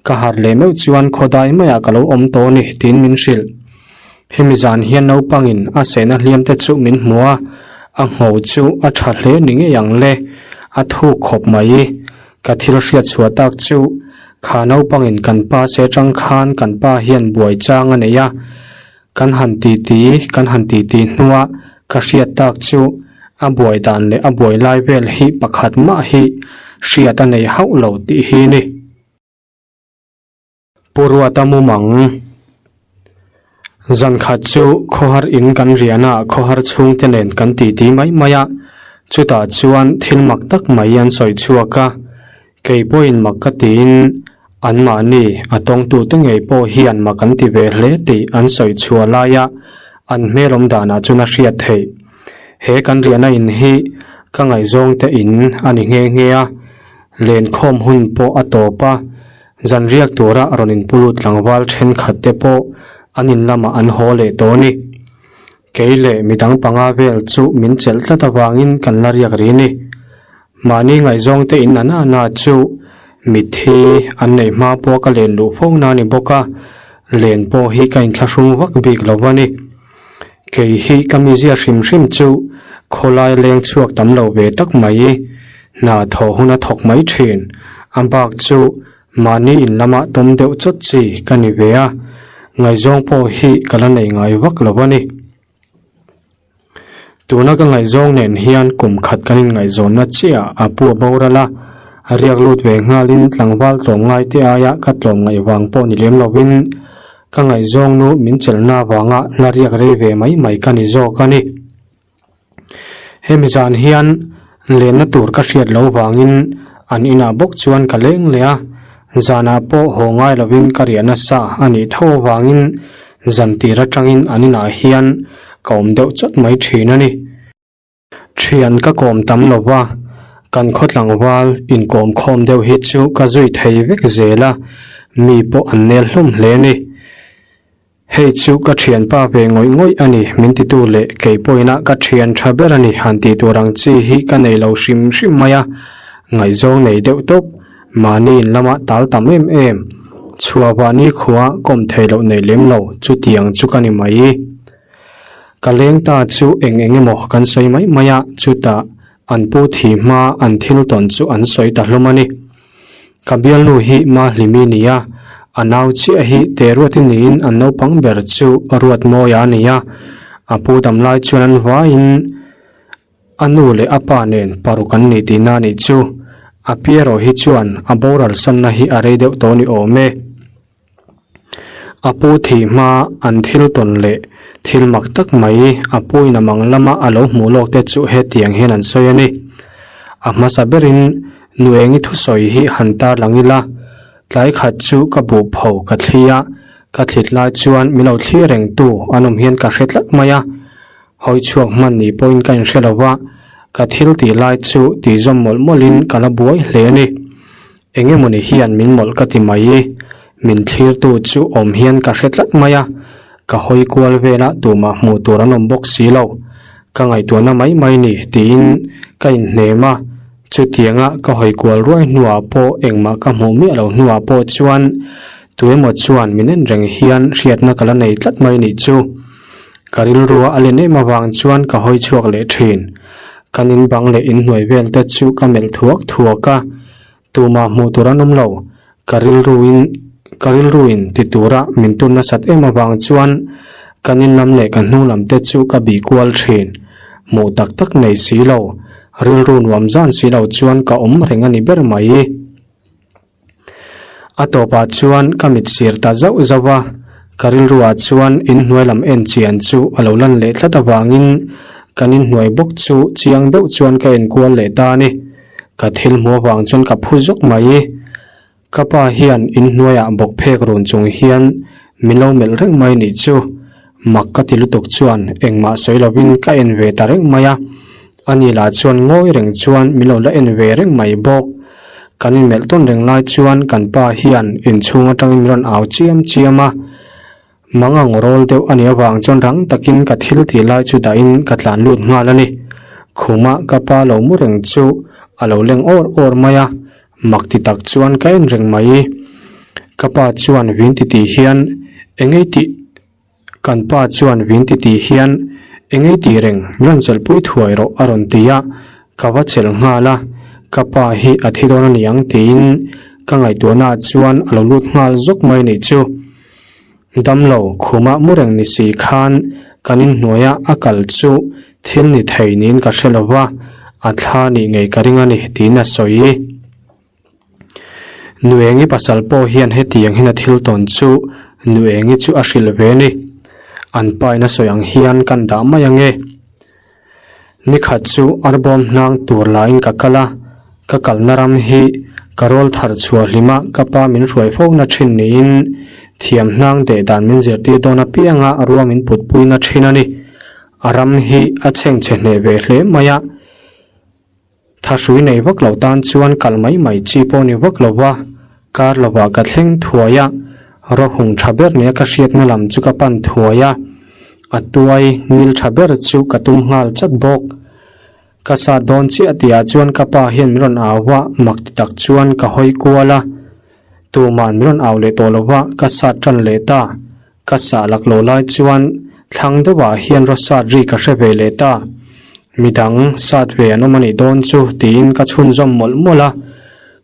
Ka harh leh meuh chuan khawdai maiah ka lo awm tawh a ni tiin min hrilh. Hemi zan hian naupangin a sehna hliam te chu min hmu a, a ngho chu a tha hle ni ngei ang le, a thuk khawp mai. Ka thil hriat chhuah tak chu kha naupangin kan pa se tang khan kan pa hian buai chang a nei a, Kan han ti ti, kan han ti ti hnua ka hriat tak chu a buai dan leh a buai lai vel hi pakhat mah hi hriat a nei hauh lo tih hi ni. Pu Ruata mumang Zan khat chu khawhar in kan rian a, khawhar chhungte nen kan ti ti mai mai a, chutah chuan thil mak tak mai an sawi chhuak a, Kei pawhin mak ka tiin anmahni a tawngtute ngei pawh hian mak an ti ve hle tih an sawi chhuah laia an hmel awm danah chuan a hriat theih. He kan riahna in hi ka ngaihzawngte in a ni nghe nghe a, lenkhawm hun pawh a tawp a. Zan riak tura rawn inpulut tlangval thenkhat te pawh an in lamah an haw leh tawh a ni. Kei leh midang panga vel chu min chelh tlat avangin kan la riak rih a ni. Mahni ngaihzawng te in an ana chu mitthi an neih hma pawh ka len luh fo na a ni bawk a, len pawh hi ka inthlahrung vak bik lo a ni. Kei hi ka mizia hrim hrim chu khawlai leng chhuak tam lo ve tak mai, hna thawh huna thawk mai thin, a bak chu mahni in lama tawm deuh chawt chi ka ni ve a, ngaihzawng pawh hi ka la nei ngai vak lo a ni. Tuna ka ngaihzawng nen hian kum khat kan inngaihzawnna chiah a pu a boral a, riak lut ve nghalin tlangval tlawmngai te aia ka tlawmngaih vang pawh ni lem lovin Ka ngaihzawng nu min chelhna avanga la riak rei ve mai mai ka ni zawk a ni. Hemi zan hian lenna tur ka hriat lo vangin an inah bawk chuan ka leng leh a, zanah pawh haw ngai lovin ka riah nasa a nih tho avangin zan tir atangin an inah hian ka awm deuh chawt mai thin a ni. Thian ka kawm tam lo va, kan khaw tlangval inkawm khawm deuh hi chu ka zui thei vek zel a, mi pawh an nel hlawm hle a ni. Hei chu ka thianpa ve ngawih ngawih a ni min titu leh kei pawhin a ka thian tha ber a ni han tih tur ang chi hi ka nei lo hrim hrim mai a, ngaihzawng nei deuh tawp, mahni in lama tal tam em em, chhuah vahni khua kawm thei loh nei lem lo chutiang chu ka ni mai. Ka leng ta chu eng eng emaw kan sawi mai mai a, chutah an pu thi hma an thil tawn chu an sawi ta hlawm a ni. Ka bialnu hi Mahlimi ni a, a nau chiah hi Teruati niin an naupang ber chu Ruatmawia a ni a, a pu dam lai chuan an vaiin a nu leh a pa nen paruk an ni tihna a nih chu. A pi erawh hi chuan a boral sanna hi a rei deuh tawh ni awm e. A pu thih hma an thil tawn leh thil mak tak mai a pu in a mang lama a lo hmuh lawk te chu hetiang hian an sawi a ni. A hmasa berin Nuengi thusawi hi han tar lang ila, tlai khat chu ka buh pho ka thli a, ka thlit lai chuan min lo thli reng tu an awm hian ka hre tlat mai a, hawi chhuak hman ni pawhin ka inhre lo va, ka thil tih lai chu tih zawm mawlh mawlhin ka la buai hle a ni. Eng emawni hian min mawlh ka ti mai, min thlirtu chu awm hian ka hre tlat mai a, ka hawi kual velah tumah hmuh tur an awm bawk si lo, ka ngaihtuahna mai mai ni tiin ka inhnem a, chutianga ka hawi kual ruai hnuah pawh engmah ka hmuh miah lo hnuah pawh chuan tuemaw chuan min en reng hian hriatna ka la nei tlat mai nih chu. Ka rilrua a len em avang chuan ka hawi chhuak leh thin. Kan in bang leh inhnuai vel te chu ka melh thuak thuak a, Tumah hmuh tur an awm lo, ka rilruin ka rilruin ti tura min tur nasat em avang chuan kan in lam leh ka hnung lam te chu ka bih kual thin. Hmuh tak tak nei si lo, rilru nuam zan si lo chuan ka awm reng a ni ber mai. A tawpah chuan ka mit sir ta zauh zauh a, ka rilruah chuan inhnuai lam en chian chu a lo lan leh tlat avangin kan inhnuai bawk chu chiang deuh chuan ka enkual leh ta a ni. Ka thil hmuh avang chuan ka phu zawk mai. Ka pa hian inhnuaiah bawk phek run chung hian min lo melh reng mai nih chu. Mak ka ti lutuk chuan engmah sawi lovin ka en ve ta reng mai a. Ani lah chuan ngawi reng chuan min lo la en ve reng mai bawk. Kan inmelh tawn reng lai chuan kan pa hian inchhung atangin min rawn au chiam chiam a. Mang ang rawl deuh a nih avang chuan rang takin ka thil tih lai chu dahin ka tlan lut nghal a ni. Khuma ka pa lo mu reng chu a lo leng awr awr mai a, mak ti tak chuan ka en reng mai. Ka pa chuan vin ti tih hian engei tih Kan pa chuan vin ti tih hian engei tih reng rawn chelhpui thuai rawh a rawn ti a, ka va chelh nghal a, ka pa hi a thi dawn a ni ang tiin ka ngaihtuahnaah chuan a lo lut nghal zawk mai nih chu. Damlo khumah mu reng ni si khan kan inhnuaia a kal chu thil ni thei niin ka hre lo va, a thla nih ngei ka ring a ni tiin a sawi. Nuengi pasal pawh hian hetiang hian a thil tawn chu Nuengi chu a hrilh ve a ni. An pain a sawi ang hian kan dah mai ang e. Nikhat chu arbawm hnang tur laiin ka kal a, ka kalna ram hi ka rawl thar chhuah hlima ka pa min hruai fo na thin niin thiam hnang deh dan min zirtir dawn apianga rua min putpui na thin a ni. A ram hi a chhengchhe hneh ve hle mai a. Thahrui nei vak lo tan chuan kal mai mai chi pawh ni vak lo va. Kar lovah ka thleng thuai a, rawhung tha ber nia ka hriatna lam chu ka pan thuai a, a tuai ngil tha ber chu ka tum nghal chat bawk. Ka sat dawn chiah tihah chuan ka pa hian min rawn au a, mak ti tak chuan ka hawi kual a. Tuman min rawn au leh tawh lo va, ka sat tan leh ta. Ka sah laklawh lai chuan thlang deuhah hian rawsat ri ka hre ve leh ta. Midang sat ve an awm a nih dawn chu tiin ka chhunzawm mawlh mawlh a.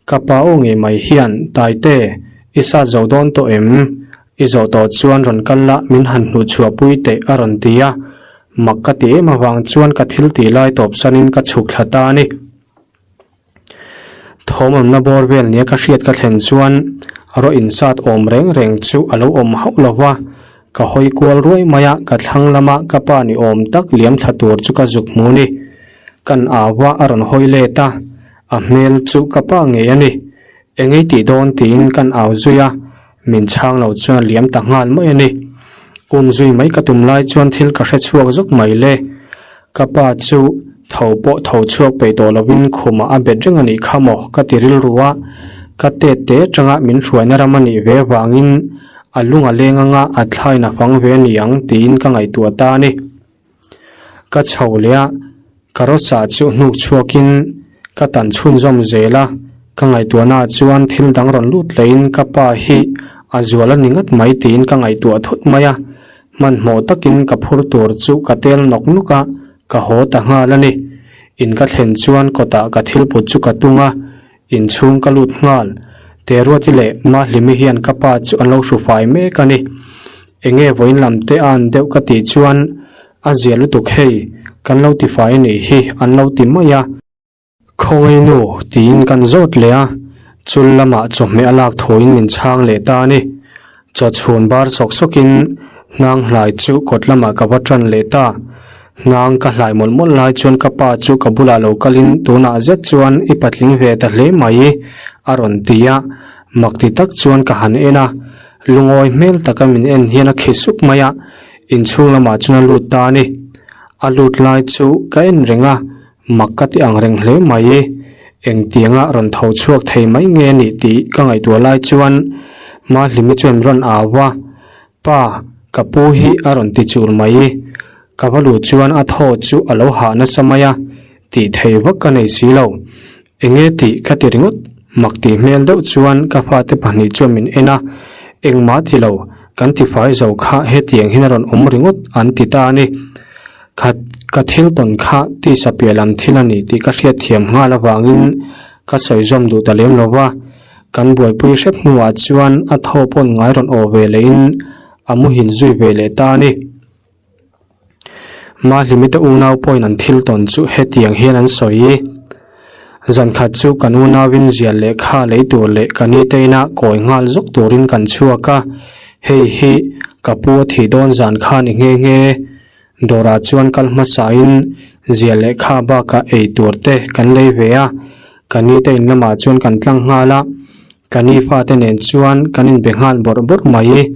Ka pa aw ngei mai hian, Taite, i sat zo dawn tawh em? I zawh tawh chuan rawn kal la min han hnuh chhuah pui teh a rawn ti a. Mak ka ti em avang chuan ka thil tih lai tawp sanin ka chhuk thla ta a ni. Thawmawmna bawr vel nia ka hriat ka thlen chuan rawh insat awm reng reng chu a lo awm hauh lo va, ka hawi kual ruai mai a, ka thlang lama ka pa ni awm tak liam thla tur chu ka zuk hmu ni. Kan au a, a rawn hawi let a, a hmel chu ka pa ngei a ni. Engei tih dawn tiin kan au zui a, min chhang lo chuan a liam ta nghal mai a ni. Um zui mai ka tum lai chuan thil ka hre chhuak zawk mai le. Ka pa chu tho pawh tho chhuak peih tawh lovin khumah a bet reng a nih kha maw ka ti rilru a, ka tet te atanga min hruaina ram a nih ve avangin a lung a leng anga a thlain a fang ve a ni ang tiin ka ngaihtuah ta a ni. Ka chho leh a, ka rawsa chu hnuk chhuakin ka tan chhunzawm zel a, ka ngaihtuahnaah chuan thil dang rawn lut lehin ka pa hi a zual a ni ngat mai tiin ka ngaihtuah thut mai a, hmanhmawh takin ka phur tur chu ka tel nawk nawk a, ka haw ta nghal a ni. In ka thlen chuan kawtah ka thil put chu ka tung a, inchhung ka lut nghal. Teruati leh Mahlimi hian ka pa chu an lo hru fai mek a ni. Enge vawiin lam te an deuh ka tih chuan a zia lutuk hei, kan lo ti fai a nih hi an lo ti mai a. Khawngaih nu tiin kan zawt leh a, chul lamah chawhmeh a lak thuin min chhang leh ta a ni. Chaw chhun bar sawk sawkin hnang hlai chu kawt lamah ka va tan leh ta. Hnang ka hlai mawlh mawlh lai chuan ka pa chu ka bulah lo kalin tunah zet chuan i patling ve ta hle mai a rawn ti a, mak ti tak chuan ka han en a. Lungawi hmel taka min en hian a khi suk mai a, inchhung lamah chuan a lut ta a ni. A lut lai chu ka en reng a, mak ka ti ang reng hle mai. Engtianga rawn tho chhuak thei mai nge a nih tih ka ngaihtuah lai chuan Mahlimi chuan rawn au a, Pa, ka pu hi a rawn ti chul mai. Ka va luh chuan a thaw chu a lo hah nasa mai a, tih thei vak ka nei si lo. Enge tih ka ti ringawt, mak tih hmel deuh chuan ka fate pahnih chuan min en a, engmah ti lo, kan tifai zo kha hetiang hian a rawn awm ringawt an ti ta a ni. Kha ka thil tawn kha tisa piah lam thil a ni tih ka hriatthiam nghal avangin ka sawi zawm duh ta lem lo va, kan buaipui hrep hnuah chuan a thaw pawn ngai rawn aw ve lehin a muhil zui ve leh ta a ni. Mahlimite unau pawhin an thil tawn chu hetiang hian an sawi. Zan khat chu kan unauin zial lehkha lei tur leh ka nite ina kawi nghal zawk turin kan chhuak a, hei hi ka pu a thih dawn zan kha ni nghe nghe. Dawrah chuan kal hmasain zial lehkha bakah ei tur te kan lei ve a, ka nite in lamah chuan kan tlang nghal a, ka ni fate nen chuan kan inbe nghal bawrh bawrh mai.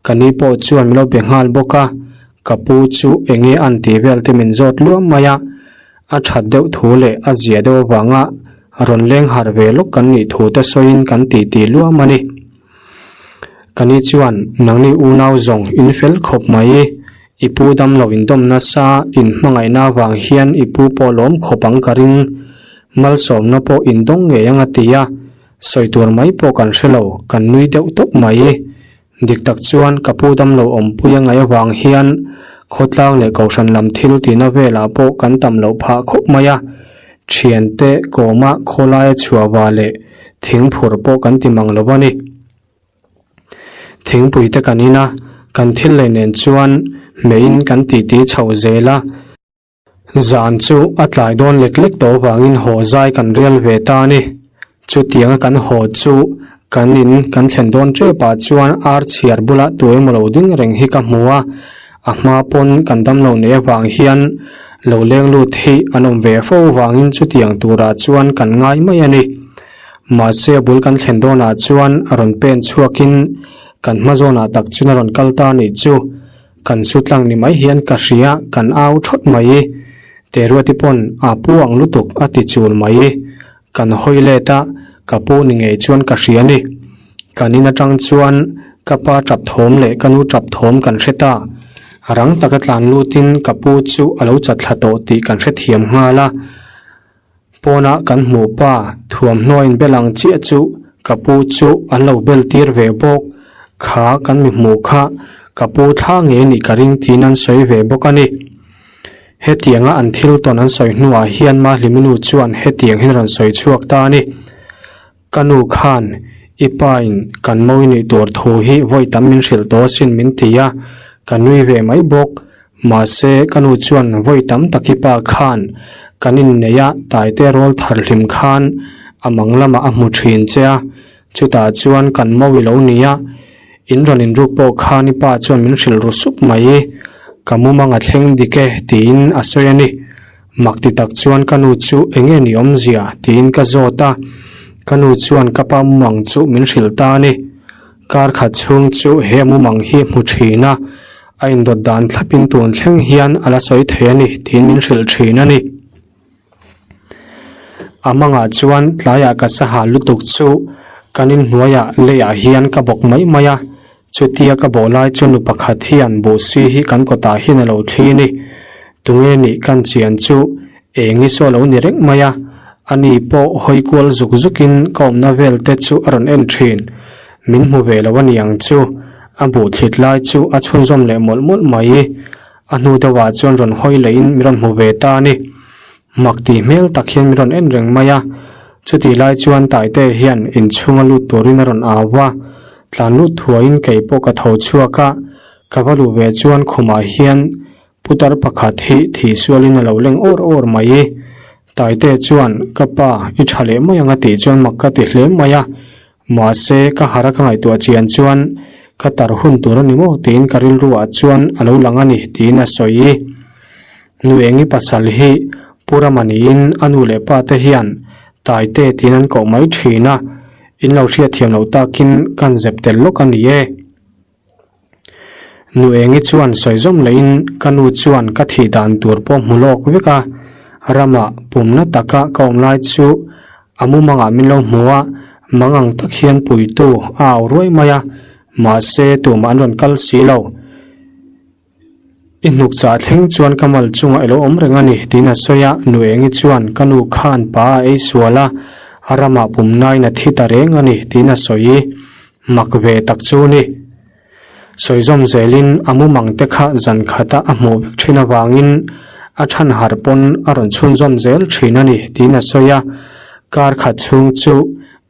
Ka ni pawh chuan min lo be nghal bawk a, ka pu chu eng nge an tih vel te min zawt luam mai a, a that deuh thu leh a zia deuh avanga rawn leng harh ve lawk kan nih thu te sawiin kan tih tih luam a ni. Ka ni chuan nangni unau zawng in fel khawp mai, i pu dam lo indawm nasa in hmangaihna avang hian i pu pawh lawm khawp ang ka ring, malsawmna pawh indawng ngei ang a ti a, sawi tur mai pawh kan hre lo, kan nui deuh tawp mai. Dik tak chuan ka pu damlo awmpui a ngaih avang hian khawtlang leh kohhran lam thil tihna velah pawh kan tam loh phah khawp mai a, thiante kawma khawlaia chhuah va leh thing phur pawh kan ti mang lo a ni. Thingpui te kan in a, kan thil lei nen chuan hmeiin kan titi chho zel a. Zan chu a tlai dawn lek lek tawh avangin haw zai kan rial ve ta a ni. Chutianga kan haw chu kan in kan thlen dawn tepah chuan ar chhiar bula tu emaw lo ding reng hi ka hmu a, a hma pawn kan damlo neih avang hian lo leng lut hi an awm ve fo avangin chutiang turah chuan kan ngai mai a ni. Mahse a bul kan thlen dawnah chuan a rawn pen chhuakin kan hma zawnah tak chuan a rawn kal ta a nih chu. Kan su tlang ni mai hian ka hria, kan au thawt mai. Teruati pawn a pu ang lutuk a ti chul mai. Kan hawi let a, ka pu ni ngei chuan ka hria ni. Kan in atang chuan ka pa tap thawm leh ka nu tap thawm kan hre ta. Rang taka tlan lutin ka pu chu a lo chat thla tawh tih kan hrethiam nghal a. Pawnah kan hmuh pa thuamhnaw inbel ang chiah chu ka pu chu an lo bel tir ve bawk. Kha kan mi hmuh kha ka pu thla ngei nih ka ring tiin an sawi ve bawk a ni. Hetianga an thil tawn an sawi hnuah hian Mahliminu chuan hetiang hi rawn sawi chhuak ta a ni. Ka nu khan i pa in kan mawi nuih tur thu hi vawi tam min hrilh tawh asin min ti a, ka nui ve mai bawk. Mahse ka nu chuan vawi tam tak i pa khan kan inneih a taite rawl thar hlim khan a mang lamah a hmu thin che a, chutah chuan kan mawi lo ni a, in rawn inruk pawh khan i pa chuan min hrilh ru sup mai. Ka mumang a thleng dik e tiin a sawi a ni. Mak ti tak chuan ka nu chu eng nge ni awmzia tiin ka zawt a, ka nu chuan ka pa mumang chu min hrilh ta a ni. Kar khat chhung chu he mumang hi hmu thin a, a indawt dan thlapin tun thleng hian a la sawi thei a ni tiin min hrilh thin a ni. A mangah chuan tlaiah ka sahal lutuk chu kan inhnuaiah leiah hian ka bawk mai mai a, Chutia ka bawh lai chu nu pakhat hian buhsi hi kan kawtah hian a lo thli ni. Tunge nih kan chian chu eng i saw lo ni reng mai a, ani pawh hawi kual zuk zukin ka awmna vel te chu a rawn en thin. Min hmu ve lo a ni ang chu, a buh thlit lai chu a chhunzawm leh mawlh mawlh mai. A hnu deuhah chuan rawn hawi lehin min rawn hmu ve ta a ni. Mak tih hmel tak hian min rawn en reng mai a, chutih lai chuan Taite hian inchhunga lut turin a rawn au a, tlan lut thuaiin kei pawh ka tho chhuak a, ka va luh ve chuan khumah hian putar pakhat hi thih sualin a lo leng awr awr mai. Taite chuan ka pa i tha leh mai ang a tih chuan mak ka ti hle mai a, mahse ka harh a ka ngaihtuah chian chuan ka tar hun tur a ni maw tiin ka rilru ah chuan a lo lang a ni tiin a sawi. Nu Engi pasal hi Pu Rama niin a nu leh pa te hian Taite tiin an koh mai thin a, in lo hriatthiam loh takin kan zep tel lawk a ni e. Nu Engi chuan sawi zawm lehin ka nu chuan ka thih dan tur pawh hmu lawk vek a, Rama pumna taka ka awm lai chu a mumangah min lo hmu a, mang ang tak hian puitu a au ruai mai a, mahse tumah an rawn kal si lo. I hnuk chah thleng chuan ka mal chungah i lo awm reng a ni, tiin a sawi a. Nu Engi chuan, Ka nu khan pa a ei sual a, a ramah pumnain a thi ta reng a ni, tiin a sawi. Mak ve tak chu ni. Sawi zawm zelin a mumang te kha zan khata a hmuh vek thin avangin a than harh pawn a rawn chhunzawm zel thin a ni, tiin a sawi a. Kar khat chhung chu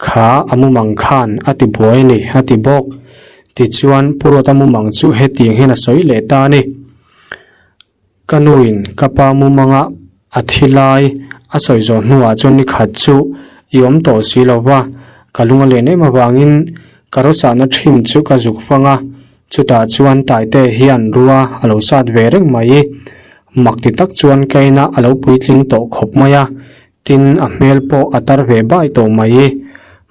kha a mumang khan a ti buai a ni, a ti bawk. Tichuan, Pu Ruata mumang chu hetiang hian a sawi leh ta a ni. Ka nuin ka pa mumanga a thi lai a sawi zawh hnuah chuan ni khat chu i awm tawh si lo va, ka lung a len em avangin ka rawsahna thin chu ka zuk fang a, chutah chuan Taite hian rua a lo sat ve reng mai. Mak ti tak chuan ka inah a lo puitling tawh khawp mai a, Tin, a hmel pawh a tar ve bai tawh mai.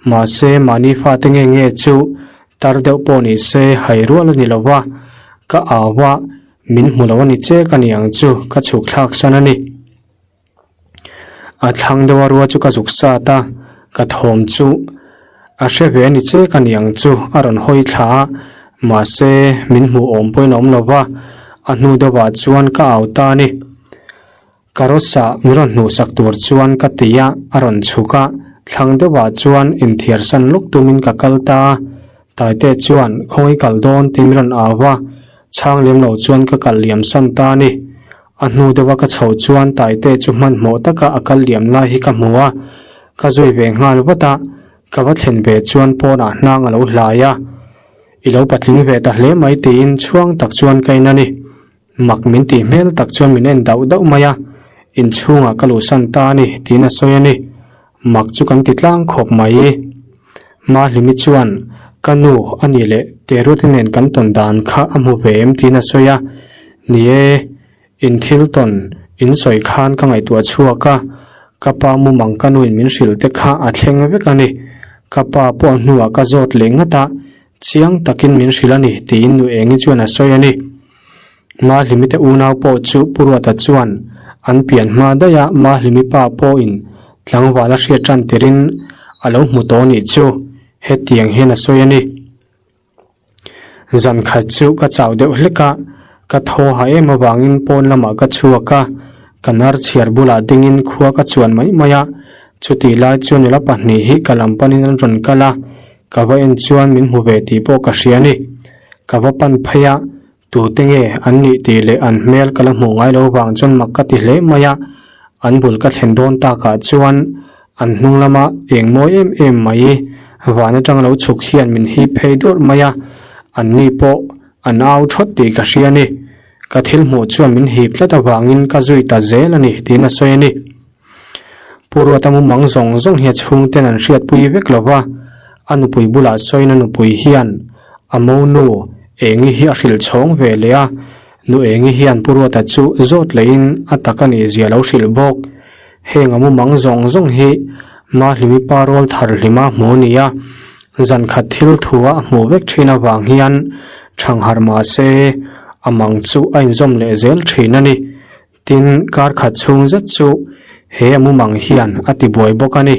Mahse, mahni fate nge nge chu tar deuh pawh ni se hai rual a ni lo va, ka au a, min hmu lo a ni che ka ni ang chu ka chhuk thlak san a ni. A thlang deuh a rua chu ka zuk sat a, ka thawm chu a hre ve a ni che ka ni ang chu a rawn hawi thla a, mahse, min hmuh awm pawhin a awm lo va, a hnu deuhah chuan ka au ta a ni. Karosa min rawn hnuhsak tur chuan ka ti a, a rawn chhuk a, thlang deuhah chuan inthiarsan lawk tumin ka kal ta a, Taite chuan khawngaih kal dawn tih min rawn au a, chhang lem lo chuan ka kal liam san ta a ni. A hnu deuha ka chhoh chuan Taite chu hmanhmawh taka a kal liam lai hi ka hmu a, ka zui ve nghal vat a, ka va thlen ve chuan pawnah hnang a lo hlai a, I lo patling ve ta hle mai tiin chhuang tak chuan ka in a ni. Mak min tih hmel tak chuan min en dauh dauh mai a, inchhungah ka luhsan ta a ni tiin a sawi a ni. Mak chu kan ti tlang khawp mai. Mahlimi chuan, Ka nu, a nih leh Teruati nen kan tawn dan kha a hmu ve em tiin a sawi a. Ni e, in thil tawn in sawi khan ka ngaihtuah chhuak a, ka pa mumang ka nuin min hrilh te kha a thleng vek a ni. Ka pa pawh hnuah ka zawt leh ngat a, chiang takin min hrilh a ni tiin nu Engi chuan a sawi a ni. Mahlimi te unau pawh chu Pu Ruata chuan an pian hma daih a Mahlimi pa pawhin tlangval a hriat tan tirin a lo hmu tawh nih chu. Hetiang hian a sawi a ni. Zan khat chu ka chau deuh hlek a, ka thaw ha em avangin pawn lamah ka chhuak a, ka nar chhiar bulah dingin khua ka chuan mai mai a, chutih lai chuan nula pahnih hi ka lam panin an rawn kal a, ka va en chuan min hmu ve tih pawh ka hria a ni. Ka va pan phei a, tute nge an nih tih leh an hmel ka la hmuh ngai lo vang chuan mak ka ti hle mai a, an bul ka thlen dawn takah chuan An hnung lama eng mawi em em mai van atang lo chhuk hian min hip phei dawrh mai a, an ni pawh an au thawt tih ka hria a ni. Ka thil hmuh chuan min hip tlat avangin ka zui ta zel a ni tiin a sawi a ni. Pu Ruata mumang zawng zawng hi a chhungten an hriatpui vek lo va, a nupui bulah sawiin a nupui hian a monu Engi hi a hrilh chhawng ve leh a, nu Engi hian Pu Ruata chu zawt lehin a tak a nih zia lo hrilh bawk. Heng a mumang zawng zawng hi Mahlimi pa rual thar hlima hmu a ni a, zan khat thil thu a hmuh vek thin avang hian Thangharh mahse a mang chu a inzawm leh zel thin a ni. Tin, kar khat chhung zet chu he a mumang hian a ti buai bawk a ni.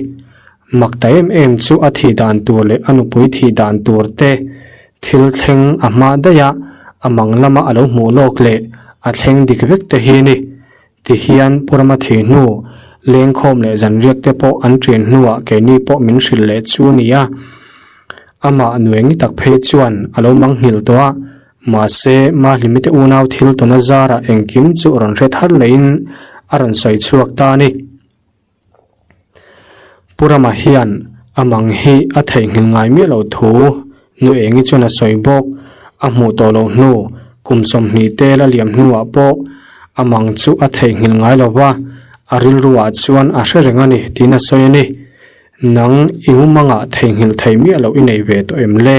Mak ta em em chu a thih dan tur leh a nupui thih dan tur te thil thleng a hma daih a, a mang lama a lo hmuh lawk leh a thleng dik vek te hi a ni. Ti hian Pu Rama thih hnu, lengkhawm leh zanriak te pawh an ṭian hnuah keini pawh min hrilh leh chu a ni a. Amah nuengi tak phei chuan a lo mang nghilh tawh a, mahse Mahlimi te unau thil tawna zarah engkim chu rawn hre thar lehin a rawn sawi chhuak ta a ni. Pu Rama hian a mang hi a theihnghilh ngai miah loh thu Nu Engi chuan a sawi bawk. A hmuh tawh loh hnu kum 20 te la liam hnuah pawh a mang chu a theihnghilh ngai lo va, a rilruah chuan a hre reng a ni tiin a sawi a ni. Nang i mumangah theihnghilh thei miah loh i nei ve tawh em le?